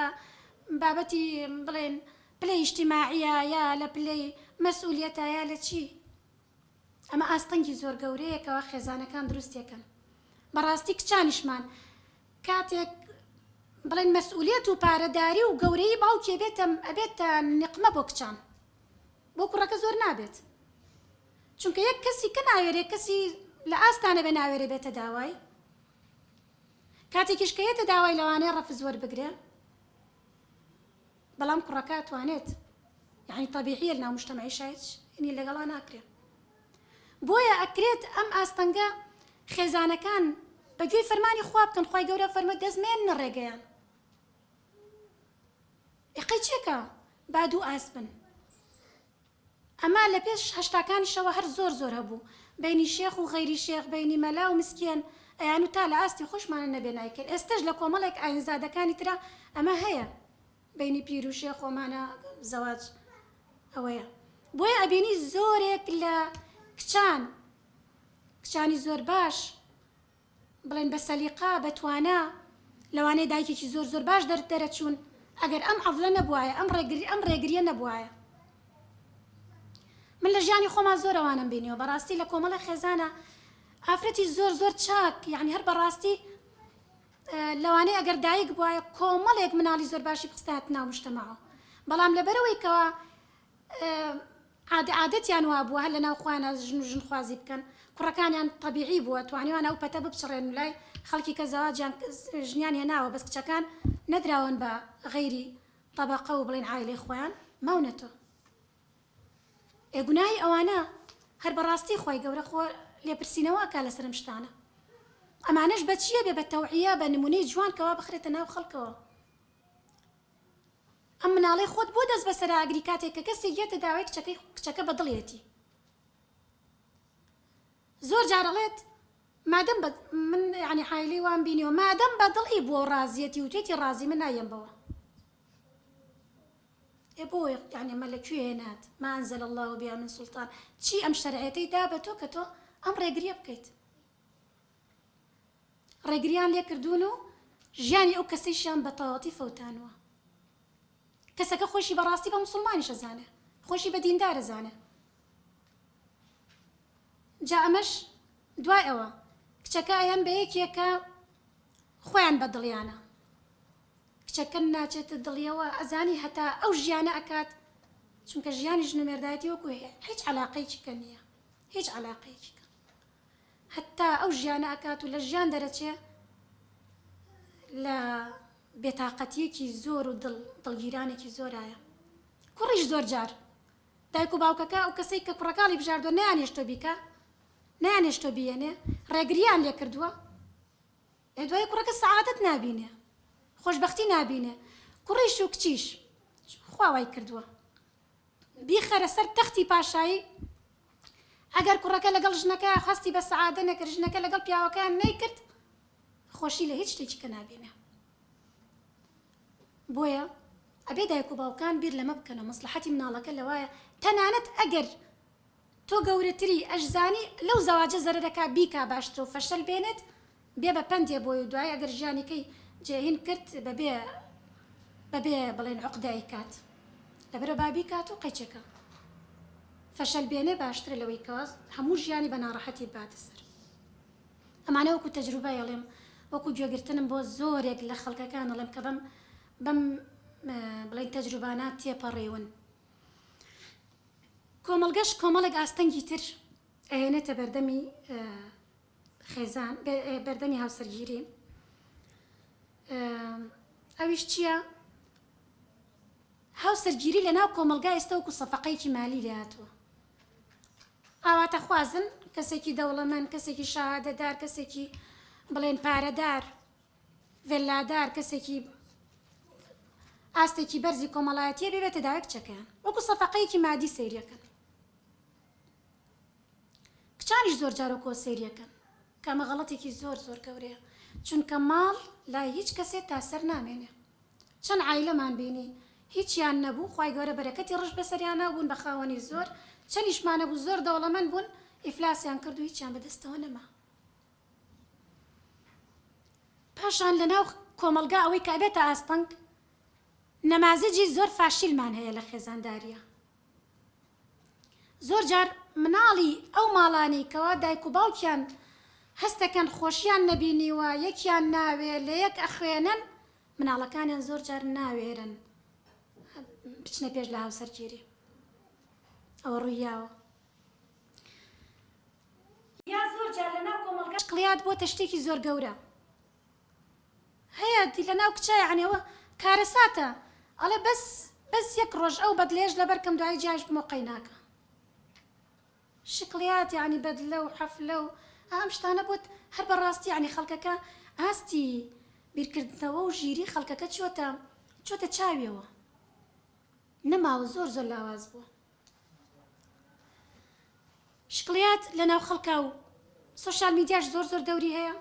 بابەتی بڵێن پلەی ئیجتیماعیە یا لە پلەی مەسئولیەتە یا لە چی ئەمە ئاستەنگی زۆر گەورەیە کەوا خێزانەکان دروستیەکەن بەڕاستی کچانیشمان کاتێک بڵێن مەسئولیەت و پارەداری و گەورەیی باوکی ئەبێتە ئەبێتە نقمە بۆ کچان بۆ کوڕەکە زۆر نابێت چونکە یەک کەسی کە ناوێرێ کەسی لە ئاستا نەبێ ناوێرێ بێتە داوای کاتێکیش کە یەتە داوای لەوانەیە ڕەفز وەربگرێ بەڵام کوڕەکە ئەتوانێت یعنی تەبیعیە لەناو مجتەمعیشا هیچ ینی لەگەڵا ناکرێ بۆیە ئەکرێت ئەم ئاستەنگە. خێزانەکان بە گوێی فەرمانی خوا بکەن خوای گەورە فەرمووی دەست مەیەننە ڕێگەیان ئێ قەی چێکە با دوو ئاست بن ئەمە لە پێش هەشتاکانیشەوە هەر زۆر زۆر هەبوو بەینی شێخ و غەیری شێخ بەینی مەلا و مسکێن ئەیان و تا لە ئاستی خۆشمانە نەبێ نایکەین ئێستەش لە کۆمەڵێک ئاینزادەکانی ترا ئەمە هەیە بەینی پیر و شێخ ئەمانە زەواج ئەوەیە بۆیە ئەبینی زۆرێک لە کچان کچانی زۆر باش بڵێن بە سەلیقە بە توانا لەوانەیە دایکێکی زۆر زۆر باش دەر دەرەچوون ئەگەر ئەم عەزلە نەبوایە ئەم ڕێگری ئەم ڕێگریە نەبوایە من لە ژیانی خۆما زۆر ئەوانەم بینیوە بەڕاستی لە کۆمەڵی خێزانە ئافرەتی زۆر زۆر چاک یعنی هەر بەڕاستی لەوانەیە ئەگەر دایک بوایە کۆمەڵێک مناڵی زۆر باشی بخستایەتە ناو مجتەمەعەوە بەڵام لەبەرئەوەی کەوا عادە عادەتیان وابووە هەر لەناو خۆیانا ژن و ژنخوازی بکەن کوڕەکانیان تەبیعی بووە توانیوانە ئەو پەتە بپچڕێن و لای خەڵکی کە زەواجیان ژنیان هێناوە بەس کچەکان نەدراون بە غەیری تەبەقە و بڵێن عایلەی خۆیان ماونەتەوە ئێ گوناهی ئەوانە هەر بەڕاستی خوای گەورە خۆ لێپرسینەوە ئەکا لەسەر ئەم شتانە ئەمانەش بە چیە بێ بە تەوعیە بە نمونەی جوان کەوا بخرێتە ناو خەڵکەوە ئەم مناڵەی خۆت بۆ دەست بەسەرا ئەگری کاتێک کە کەسێک یەتە داوای کچەکەی کچەکە بە دڵیەتی زۆر جار ئەڵێت مادەم بە من یعنی عایلەی وام بینیوە مادەم بە دڵی بووە و ڕازیەتی وتێتی ڕازی من نایەم بەوە ئێ بۆ یانی ئەمە لە کوێ هێنات ما انزل اللە بها من سلطان چی ئەم شەرعیەتەی دا بە تۆ کە تۆ ئەم ڕێگریە بکەیت ڕێگریان لێ کردوون و ژیانی ئەو کەسەیشیان بە تەواوەتی فەوتانوە کەسەکە خۆشی بەڕاستی بە مسوڵمانیش ئەزانێ خۆشی بە دیندار ئەزانێ جا ئەمەش دوای ئەوە کچەکە ئەیەن بە یەکێکە خۆیان بە دڵیانە کچەکە ناچێتە دڵیەوە ئەزانی هەتا ئەو ژیانە ئەکات چونکە ژیانی ژن و مێردایەتی وەکو هیچ عەلاقەیەکی کە نییە هیچ عەلاقەیەکی کە هەتا ئەو ژیانە ئەکات و لە ژیان دەرەچێ لە بێتاقەتیەکی زۆر و دڵ دڵگیرانێکی زۆرایە کوڕیش زۆر جار دایک و باوکەکە ئەو کەسەی کە کوڕەکاڵی بژاردوە نەیانهێشتوە بیکا نەیانهێشتوە بیێنێ ڕێگریان لێکردووە ئێ دوایی کوڕەکە سەعادەت نابینێ خۆشبەختی نابینێ کوڕیش و کچیش خوا وای کردووە بیخەرە سەر تەختی پاشایی ئەگەر کوڕەکە لەگەڵ ژنەکە هەستی بە سەعادە نەکرد ژنەکە لەگەڵ پیاوەکەیان نەیکرد خۆشی لە هیچ شتێکی کە نابینێ بۆیە ئەبێ دایک و باوکان بیر لەمە بکەنەوە مەسلحەتی مناڵەکە لەوایە تەنانەت ئەگەر تۆ گەورەتری ئەشزانی لەو زەواجە زەرەرەکا بیکا باشترە و فەشەل بێنێت بێ بە پەندێ بۆی و دوای ئەگەر ژیانیکەی جێ هین کرد بەبێ بەبێ بڵێن عوقدە ئەیکات لەبەرئەوە با بیکات و قەیچەکە فەشەل بێنێ باشترە لەوەی کەوا هەموو ژیانی بە ناڕەحەتی بباتە سەر ئەمانە وەکو تەجروبە ئەڵێم وەکو گوێگرتنم بۆ زۆرێک لە خەڵکەکان ئەڵێم کە بەم بەم بڵێن تەجروبانە تێپەڕیون. کۆمەڵگەش کۆمەڵێک ئاستەنگی تر ئەهێنێتە بەردەمی خێزان بەردەمی هاوسەرگیری ئەویش چییە؟ هاوسەرگیری لە ناو کۆمەڵگا ئێستا وەکو سەفەقەیەکی مالی لێهاتووە ئاواتەخوازن کەسێکی دەوڵەمەند کەسێکی شەهادەدار کەسێکی بڵێن پارەدار ڤێلادار کەسێکی ئاستێکی بەرزی کۆمەڵایەتیە ببێتە داوای کچەکەیان وەکو سەفەقەیەکی مادی سەیریەکەن کچانیش زۆر جار وەکۆ سەیریەکەن کە ئەمە غەڵەتێکی زۆر زۆر گەورەیە چونکە ماڵ لای هیچ کەسێ تا سەر نامێنێ چەند عایلەمان بینی هیچیان نەبوو خوای گەورە بەرەکەتی ڕشت بەسەریانا بوون بە خاوەنی زۆر چەنیشمان هەبوو زۆر دەوڵەمەند بوون ئیفلاسیان کرد و هیچیان بەدەستەوە نەما. پاشان لەناو کۆمەڵگا ئەوەی کە ئەبێتە ئاستەنگ نەمازجی زۆر فاشیلمان هەیە لە خێزانداریە زۆر جار مناڵی ئەو ماڵانەی کەوا دایک و باوکیان هەستەکەن خۆشیان نەبینیوە یەکیان ناوێ لە یەک ئەخوێنن مناڵەکانیان زۆر جار ناوێرن بچنە پێش لە هاوسەرگیری ئەوە ڕوویاوە. یا زۆر جار لە ناو کۆمەڵگا شکڵیات بۆتە شتێکی زۆر گەورە هەیە دی لە ناو کچا یەعنی ئەوە کارەساتە ئەڵێ بەس بەس یەک ڕۆژ ئەو بەدلەیەش لەبەر کەم دوایی جیاش بمەوە قەیناکە شکڵیات یەعنی بەدلە و حەفلە و. ئەم شتانە بۆت هەر بەڕاستی یانی خەڵکەکە ئاستی بیرکردنەوە و ژیری خەڵکەکە چۆتە چۆتە چاویەوە نەماوە زۆر زۆر لاواز بووە. شکڵیات لەناو خەڵکا و سۆشیال میدیاش زۆر زۆر دەوری هەیە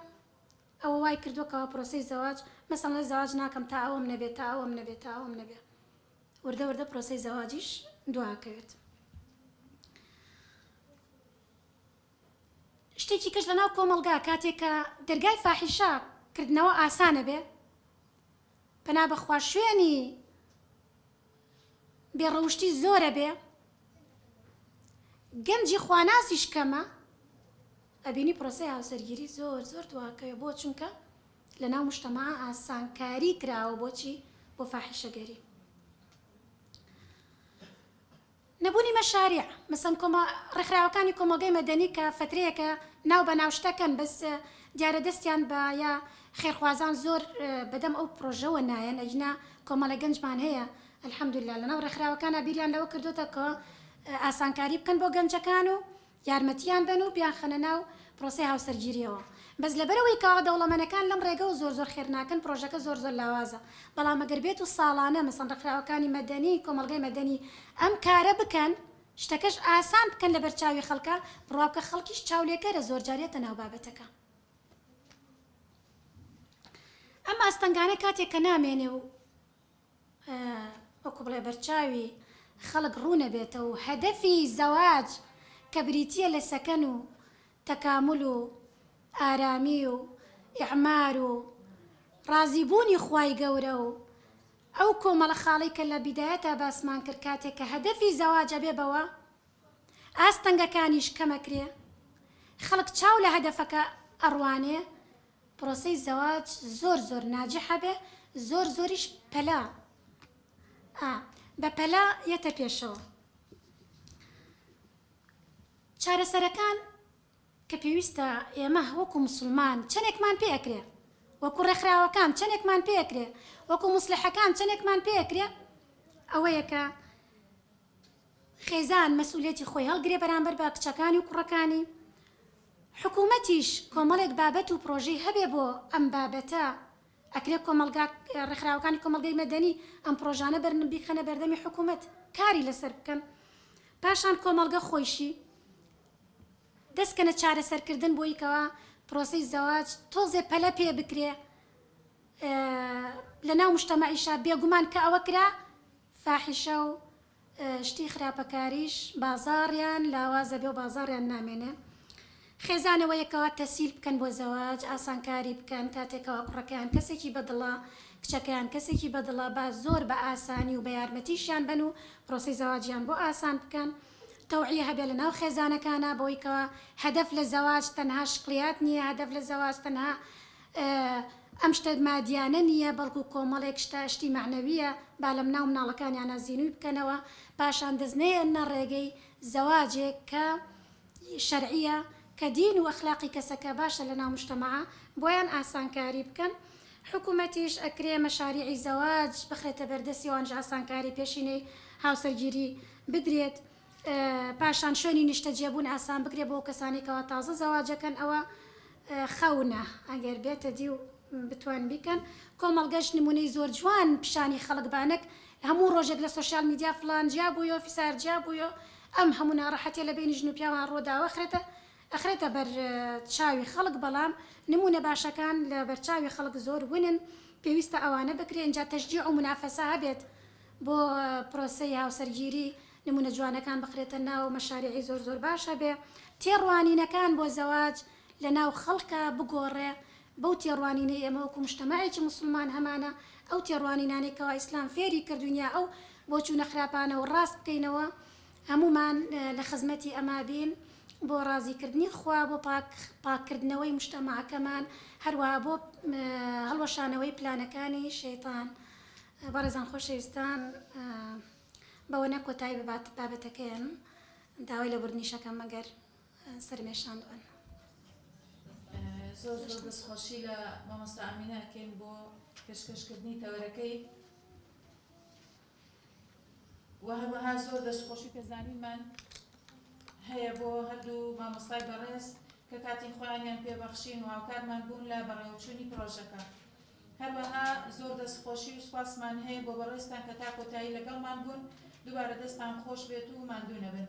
ئەوە وای کردووە کەوا پرۆسەی زەواج مەسەڵەن ئەڵێ زەواج ناکەم تا ئەوەم نەبێ تا ئەوەم نەبێ تا ئەوەم نەبێ وردە وردە پرۆسەی زەواجیش دواکەوێت. شتێکی کەش لەناو کۆمەڵگا کاتێک کە دەرگای فاحیشە کردنەوە ئاسانە بێ پەنا بەخوا شوێنی بێ ڕەوشتی زۆرە بێ گەنجی خواناسیش کەمە ئەبینی پرۆسەی هاوسەرگیری زۆر زۆر دواکەوێ بۆ چونکە لەناو مجتەماع ئاسانکاری کراوە بۆچی بۆ فاحیشەگەری نەبوونی مەشاریع، مەسەن کۆمە ڕێکخراوەکانی کۆمەڵگەی مەدەنی کە فەترەیەکە ناو بە ناو شتەکەن بەس دیارە دەستیان بە یا خێرخوازان زۆر بەدەم ئەو پڕۆژەوە نایەن ئەگینا کۆمەڵێک گەنجمان هەیە الحمدللە لەناو ڕێکخراوەکانا بیریان لەوە کردۆتە کە ئاسانکاری بکەن بۆ گەنجەکان و یارمەتیان بەن و بیانخەنە ناو پرۆسەی هاوسەرگیریەوە بەس لەبەرئەوەی کەوا دەوڵەمەنەکان لەم ڕێگەوە زۆر زۆر خێر ناکەن پرۆژەکە زۆر زۆر لاوازە بەڵام ئەگەر بێت و ساڵانە مەسەن ڕێکخراوەکانی مەدەنی کۆمەڵگای مەدەنی ئەم کارە بکەن شتەکەش ئاسان بکەن لەبەر چاوی خەڵکا بڕوا بکە خەڵکیش چاولێکەرە زۆرجار یەتە ناو بابەتەکە ئەم ئاستەنگانە کاتێک کە نامێنێ و وەکو بڵێ بەرچاوی خەڵک ڕوونەبێتەوە و هەدەفی زەواج کە بریتییە لە سەکەن و تەکامول و ئارامی و ئیعمار و ڕازیبوونی خوای گەورە و ئەو کۆمەڵە خاڵەی کە لە بیدایەتا باسمان کرد کاتێک کە هەدەفی زەواج ئەبێ بەوە ئاستەنگەکانیش کەمەکرێ خەڵک چاو لە هەدەفەکە ئەڕوانێ پرۆسەی زەواج زۆر زۆر ناجح ئەبێ زۆر زۆریش پەلە ئا بە پەلە یەتە پێشەوە چارەسەرەکان کە پێویستە ئێمە وەکو موسڵمان چەنێکمان پێ ئەکرێ وەکو ڕێکخراوەکان چەنێکمان پێ ئەکرێ وەکو موسڵیحەکان چەنێکمان پێ ئەکرێ ئەوەیە کە خێزان مەسئولیەتی خۆی هەڵگرێ بەرامبەر بە کچەکانی و کوڕەکانی، حکومەتیش کۆمەڵێک بابەت و پرۆژەی هەبێ بۆ ئەم بابەتە، ئەکرێ کۆمەڵگا ڕێکخراوەکانی کۆمەڵگەی مەدەنی ئەم پرۆژانە بەرن بیخەنە بەردەمی حکومەت کاری لەسەر بکەن، پاشان کۆمەڵگە خۆیشی دەست کەنە چارەسەرکردن بۆی کەوا پرۆسەی زەواج تۆزێ پەلە پێ بکرێ لەناو مجتەمەعیشا، بێگومان کە ئەوە کرا فاحیشە و شتی خراپەکاریش بازاڕیان لاوازەبێ و بازاڕیان نامێنێ. خێزانەوە یەکەوە تەسهیل بکەن بۆ زەواج، ئاسانکاری بکەن، کاتێک کەوا کوڕەکەیان کەسێکی بەدڵە، کچەکەیان کەسێکی بەدڵە، با زۆر بە ئاسانی و بە یارمەتیشیان بەن و پرۆسەی زەواجیان بۆ ئاسان بکەن. تەوعیە هەبێ لە ناو خێزانەکانا بەوەی کەوا هەدەف لە زەواج تەنها شکڵیات نییە، هەدەف لە زەواج تەنها ئەم شتە مادیانە نییە بەڵکو کۆمەڵێک شتە شتی مەعنەویە با لە مناو مناڵەکانیانا زینوی بکەنەوە پاشان دەست نەیەننە ڕێگەی زەواجێک کە شەرعیە کە دین و ئەخلاقی کەسەکە باشە لە ناو مجتەمەعا بۆیان ئاسانکاری بکەن حکومەتیش ئەکرێ مەشاریعی زەواج بخرێتە بەردەستی ئەوانیش ئاسانکاری پێشینەی هاوسەرگیری بدرێت پاشان شوێنی نیشتەجێبوون ئاسان بکرێت بۆ کەسانەی کەوا تازە زەواجەکەن ئەوە خەونە ئەگەر بێتە دی و بتوان بیکەن کۆمەڵگەش نمونەی زۆر جوان پیشانی خەڵک با نەک هەموو ڕۆژێک لە سۆشیال میدیا فڵان جیا بوویۆ فیسار جیا بوویۆ ئەم هەموو ناڕەحەتیە لە بەینی ژن و پیاوان ڕووداوە ئەخرێتە ئەخرێتە بەر چاوی خەڵک بەڵام نمونە باشەکان لە بەرچاوی خەڵک زۆر ونن پێویستە ئەوانە بکرێ ئینجا تەشجیع و مونافەسە هەبێت بۆ پرۆسەی هاوسەرگیری نمونە جوانەکان بخرێتە ناو مەشاریعی زۆر زۆر باش هەبێ تێڕوانینەکان بۆ زەواج لە ناو خەڵکا بگۆڕێ بەو تێڕوانینەی ئێمە وەکو مجتەمەعێکی موسڵمان هەمانە ئەو تێڕوانینانەی کەوا ئیسلام فێری کردوین یا ئەو بۆچوونە خراپانەوە ڕاست بکەینەوە هەموومان لە خزمەتی ئەما بین بۆ ڕازی کردنی خوا بۆ پاک پاک کردنەوەی مجتەمەعەکەمان هەروەها بۆ هەڵوەشانەوەی پلانەکانی شەیتان بەڕێزان خۆشەویستان بەوەنە کۆتایی بە بابەتەکەیەم داوای لێبوردنیش ئەکەم ئەگەر سەرم ێشاندوون. زۆر زۆر دەستخۆشی لە مامۆستا ئامینە ئەکەین بۆ پێشکەشکردنی تەوەرەکەی و هەروەها زۆر دەستخۆشی پێزانینمان هەیە بۆ هەردوو مامۆستای بەڕێز. کە کاتی خۆیانیان پێ بەخشین و هاوکارمان بوون لە بەڕێوەچوونی پڕۆژەکە. هەروەها زۆر دەستخۆشی و سوپاسمان هەیە بۆ بەڕێزتان کە تا کۆتایی لەگەڵمان بوون. دووبارە دەستان خۆش بێت و ماندوو نەبن.